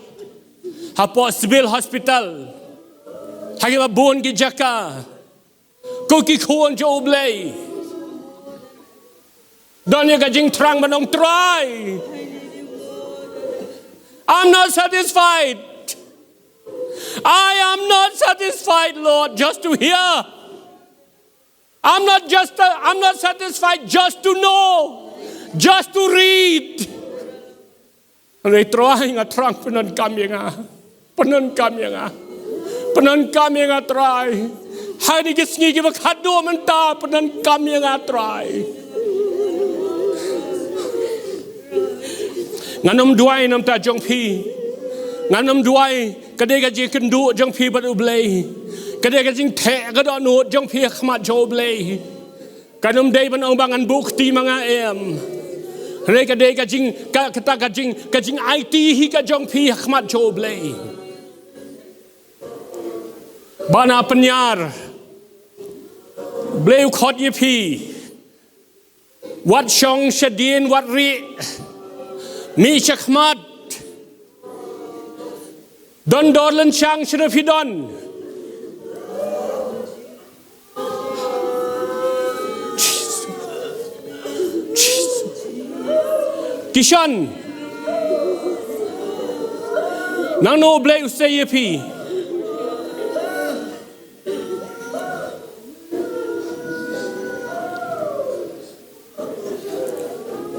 Hapoh Civil Hospital, ha kiba bun ki jaka. Ko ki khun jong U Blei, don ïa ka jingthrang ban ong: Trai, I'm not satisfied. I am not satisfied, Lord, just to hear. I'm not just, I'm not satisfied just to know, just to read. Hynrei Trai, nga thrang, pyndonkam ïa nga. Pyndonkam ïa nga. Pyndonkam ïa nga, Trai. Ha kine ki sngi kiba khadduh mynta, pyndonkam ïa nga, Trai. Ngan ym duwai na ka bynta jong phi. Ngan ym duwai, ka dei ka jingïakynduh jong phi bad U Blei. Ka dei ka jingtheh ka dohnud jong phi ha khmat jong U Blei. Kan ym dei ban ong ba ngan buh kti ma nga, em. Hynrei ka dei ka jing, ka, kata ka jing, ka jingaiti hi ka jong phi ha khmat jong U Blei. Ba na pynïar, U Blei u khot ïa phi. Wat shong shadien, wat rieh. Mih sha khmat. Don dor lynshang shano phi don. Jisu. Jisu. Ki shon. Nangno U Blei u sei ïa phi.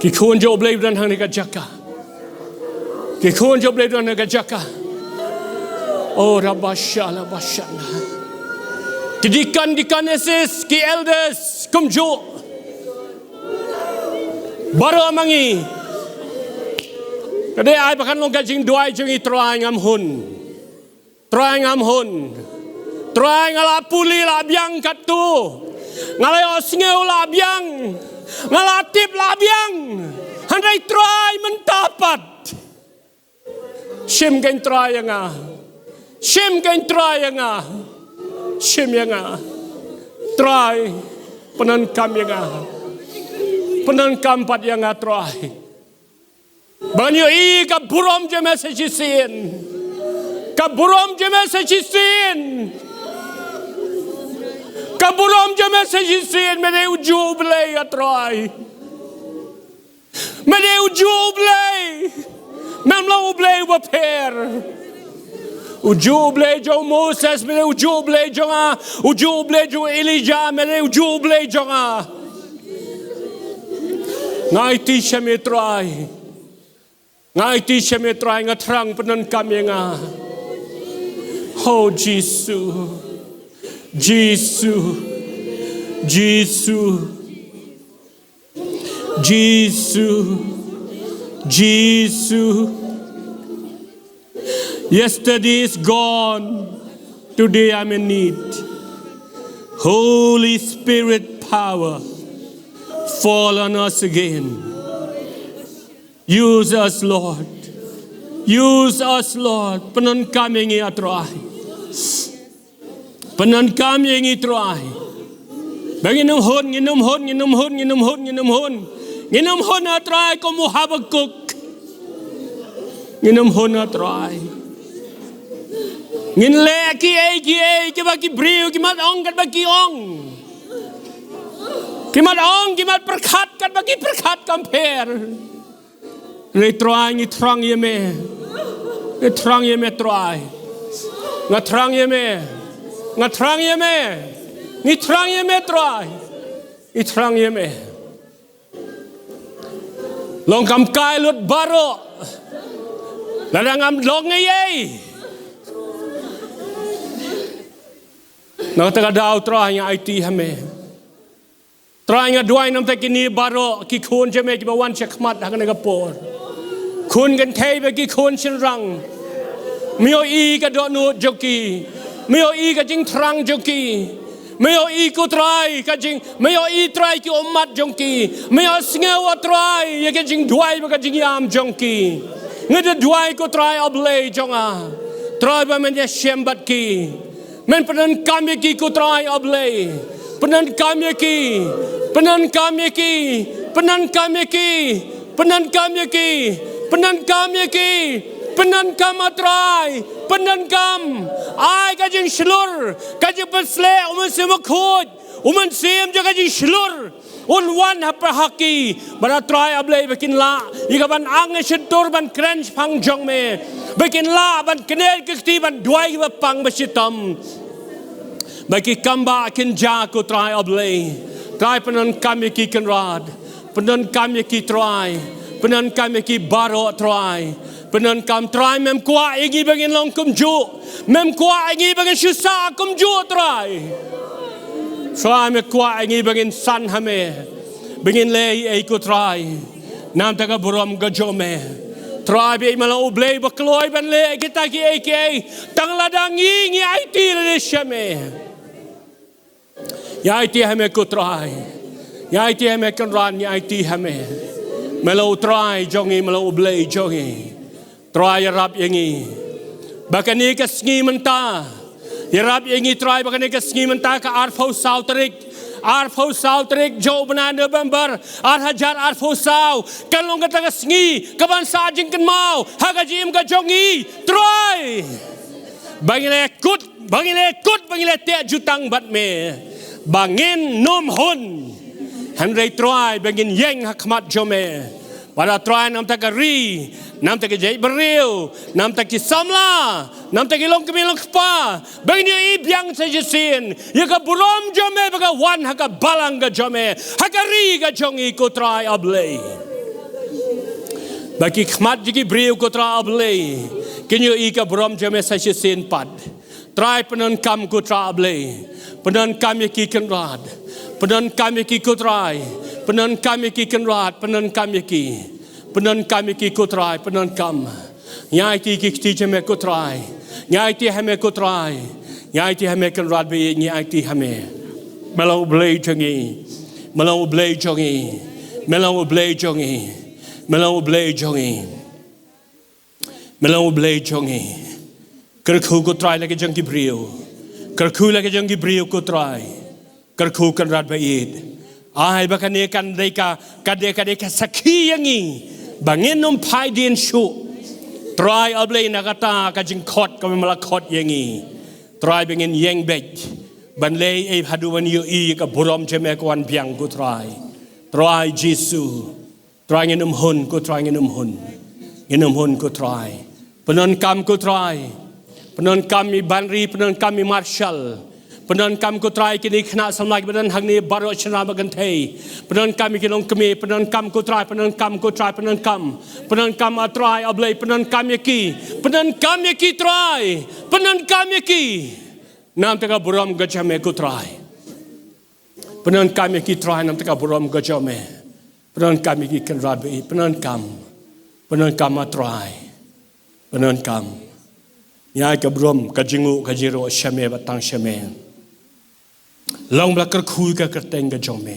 Ki khun jong U Blei don hangne ka jaka. Ki khun jong U Blei don hangne ka jaka. O rabashala bashana. Ki deacon, deaconesses, ki elders, kumjuh. Baroh ma ngi. Ka dei ai ba kan long ka jingduwai jong ngi, Trai ngam hun. Trai ngam hun. Trai nga la pule la biang katto. Nga la ïohsngew la biang. Nga la tip la biang. Hynrei Trai mynta pat, shim kein Trai ïa nga. Shim kein Trai ïa nga. Shim ïa nga. Trai, pyndonkam ïa nga. Pyndonkam pat ïa nga Trai. Ba ngan ïohi ka burom jong me sa shisien. Ka burom jong me sa shisien. Ka burom jong me sa shisien, me dei ujuh U Blei ïa Trai. Me dei ujuh U Blei. Mem long U Blei uba pher. Ujuh U Blei jong u Moses, me dei ujuh U Blei jong nga. Ujuh U Blei jong u Elijah, me dei ujuh U Blei jong nga. Nga aiti sha me Trai. Nga aiti sha me Trai, nga thrang, pyndonkam ïa nga. Oh Jisu. Jisu. Jisu. Jisu. Jisu. Yesterday is gone. Today I'm in need. Holy Spirit power, fall on us again. Use us, Lord. Use us, Lord. Pyndonkam ïa ngi, ah Trai. Pyndonkam ïa ngi Trai. Ba ngin ym hun, ngin ym hun, ngin ym hun, ngin ym hun, ngin ym hun. Ngin ym hun, ah Trai, kum u Habakuk. Ngin ym hun, ah Trai. Ngin leh kiei kiei kiba ki briew ki mat ong katba ki ong. Ki mat ong, ki mat pyrkhat katba ki pyrkhat, kam pher. Hynrei Trai, ngi thrang ïa me. Ngi thrang ïa me Trai. Nga thrang ïa me. Nga thrang ïa me. Ngi thrang ïa me Trai. Ngi thrang ïa me. Long kam kai lut baroh. Lada ngam long ei ei. Na kata ka daw Trai, nga aiti ha me. Trai, nga duwai namar kine baroh ki khun jong me kiba wan shakhmat ha kane ka por. Khun kynthei bad ki khun shynrang. Me ïohi ka dohnud jong ki. Me ïohi ka jingthrang jong ki. Me ïohi ko Trai ka jing, me ïohi Trai ki ummat jong ki. Me ïohsngew, ah Trai, ïa ka jingduwai bad ka jingïam jong ki. Nga da duwai ko Trai, ah Blei jong nga. Trai, ba men ïashem bad ki. Men pyndonkam ïa ki ko Trai, ah Blei. Pyndonkam ïa ki. Pyndonkam ïa ki. Pyndonkam ïa ki. Pyndonkam ïa ki. Pyndonkam ïa ki. Pyndonkam, ah Trai. Pyndonkam. Ai ka jingshlur, ka jingpynshlur, u Mynsiem Bakhuid, u Mynsiem jong ka jingshlur un wan ha pdeng ha ki. Bad ah Trai, ah Blei, ba kin lah ïa kaban ang ïa shyntur, ban kren shaphang jong me. Ba kin lah ban knieh ka kti, ban duwai ïa kiba pang ba shitom. Ba ki kam ba kin jia ko Trai, ah Blei. Trai, pyndonkam ïa ki Kynrad. Pyndonkam ïa ki Trai. Pyndonkam ïa ki baroh Trai. Pyndonkam Trai, mem kwah ïa ngi ba ngin long kumjuh. Mem kwah ïa ngi ba ngin shu sah kumjuh Trai. Trai, me kwah ïa ngi ba ngin san ha me. Ba ngin leh ei ei ko Trai. Namar ka burom ka jong me. Trai, ba me long U Blei ba kloi ban leh kita kiei kiei. Tang lada ngi, ngi aiti lade sha me. Ngi aiti ha me ko Trai. Ngi aiti ha me Kynrad, ngi aiti ha me. Me long U Trai jong ngi, me long U Blei jong ngi. Trai, ïarap ïa ngi. Ba kane ka sngi mynta. Ïarap ïa ngi Trai, ba kane ka sngi mynta ka arphew saw tarik. Arphew saw tarik jong u bnai November. Ar hajar arphew saw. Kan long kata ka sngi kaban sah jingkynmaw ha ka jingim ka jong ngi Trai. Ba ngin leh kut, ba ngin leh kut, ba ngin leh teh jutang bad me. Ba ngin ym hun. Hynrei Trai, ba ngin ïeng ha khmat jong me. Bad ah Trai, namar ka ri, namar ki jaitbynriew, namar ki samla, namar ki longkmie longkpa, ba ngin ïohi biang sa shisien ïa ka burom jong me ba ka wan ha ka balang ka jong me, ha ka ri ka jong ngi ko Trai, ah Blei. Ba ki khmat jong ki briew ko Trai, ah Blei, kin ïohi ka burom jong me sa shisien pat. Trai, pyndonkam ko Trai, ah Blei. Pyndonkam ïa ki Kynrad. Pyndonkam ïa ki ko Trai. Pyndonkam ïa ki Kynrad. Pyndonkam ïa ki. Pyndonkam ïa ki ko Trai. Pyndonkam. Ngi aiti ki kti jong me ko Trai. Ngi aiti ha me ko Trai. Ngi aiti ha me Kynrad, ba ngi aiti ha me. Me long U Blei jong ngi. Me long U Blei jong ngi. Me long U Blei jong ngi. Me long U Blei jong ngi. Me long U Blei jong ngi. Kyrkhu ko Trai la ki jong ki briew. Kyrkhu la ki jong ki briew ko Trai. Kyrkhu Kynrad ba ïeit. Ai ba kane kan dei ka, ka dei, ka dei ka sakhi ïa ngi ba ngin ym phai dien shuh. Trai A Blei, na kata ka jingkhot kaba me la khot ïa ngi, Trai, ba ngin ïeng beit ban leh ei haduh ban ïohi ïa ka burom jong me ka wan biang ko Trai. Trai Jisu. Trai, ngin ym hun ko Trai, ngin ym hun. Ngin ym hun ko Trai. Pyndonkam ko Trai. Pyndonkam i Banri, pyndonkam i Marshall. Pyndonkam ko Trai kine ki khynnah samla kiba don hangne baroh shynrang ba kynthei. Pyndonkam ïa ki longkmie, pyndonkam ko Trai, pyndonkam ko Trai, pyndonkam. Pyndonkam A Trai A Blei, pyndonkam ïa ki. Pyndonkam ïa ki Trai. Pyndonkam ïa ki. Namar ka burom ka jong me ko Trai. Pyndonkam ïa ki Trai namar ka burom ka jong me. Pyndonkam ïa ki Kynrad ba ïeit, pyndonkam. Pyndonkam A Trai. Pyndonkam. Ïa ka burom, ka jingnguh, ka jingïaroh sha me bad tang sha me. Long ba la kyrkhu ïa ka kyrteng ka jong me.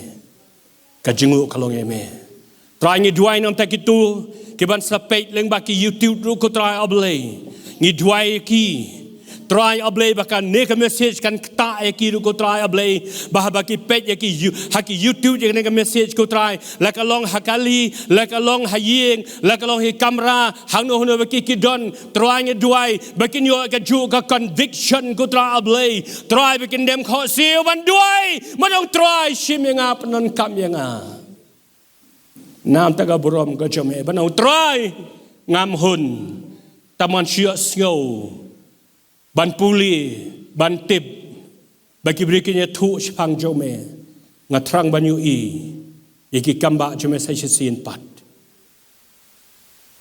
Ka jingnguh ka long ïa me. Trai, ngi duwai namar kito kiban sa peit lyngba ki YouTube ruh ko Trai A Blei. Ngi duwai ïa ki. Trai A Blei, ba kane ka message kan ktah ïa ki ruh ko Trai A Blei. Ba haba ki peit ïa ki You-, ha ki YouTube ïa kane ka message ko Trai. La ka long ha kali, la ka long ha ïing, la ka long ha kamra, hangno hangno ba ki ki don. Trai, ngi duwai ba kin ïoh kajuh ka conviction ko Trai A Blei. Trai, ba kin dem khohsiew ban duwai. Ban ong Trai, shim ïa nga, pyndonkam ïa nga. Namar ka burom ka jong me, ban ong Trai, ngam hun. Tang ban shu ïohsngew, ban pule, ban tip ba ki briew kin ïathuh shaphang jong me. Nga thrang ban ïohi ïa ki kam ba jong me sa shisien pat.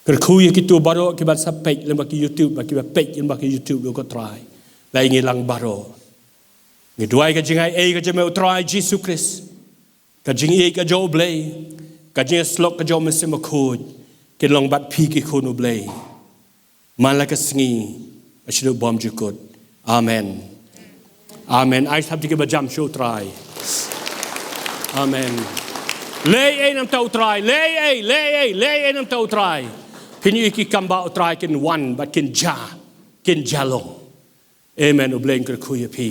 Kyrkhu ïa kito baroh kiban sa peit lyngba ki YouTube, ba kiba peit lyngba ki YouTube ruh ko Trai. Lait ngi lang baroh. Ngi duwai ka jingai ei ka jong me U Trai Jisu Khrist. Ka jingïeit ka jong U Blei, ka jingïasyllok ka jong U Mynsiem Bakhuid, kin long bad phi ki khun U Blei man la ka sngi, ha shadooh bymjukut. Amen. Amen. Ai sngap ïa ki ba jam sha U Trai. Amen. Leh ei namar U Trai, leh ei, leh ei, leh ei namar U Trai. Phin ïohi ki kam ba U Trai kin wan bad kin jia, kin jia long. Amen. U Blei un kyrkhu ïa phi.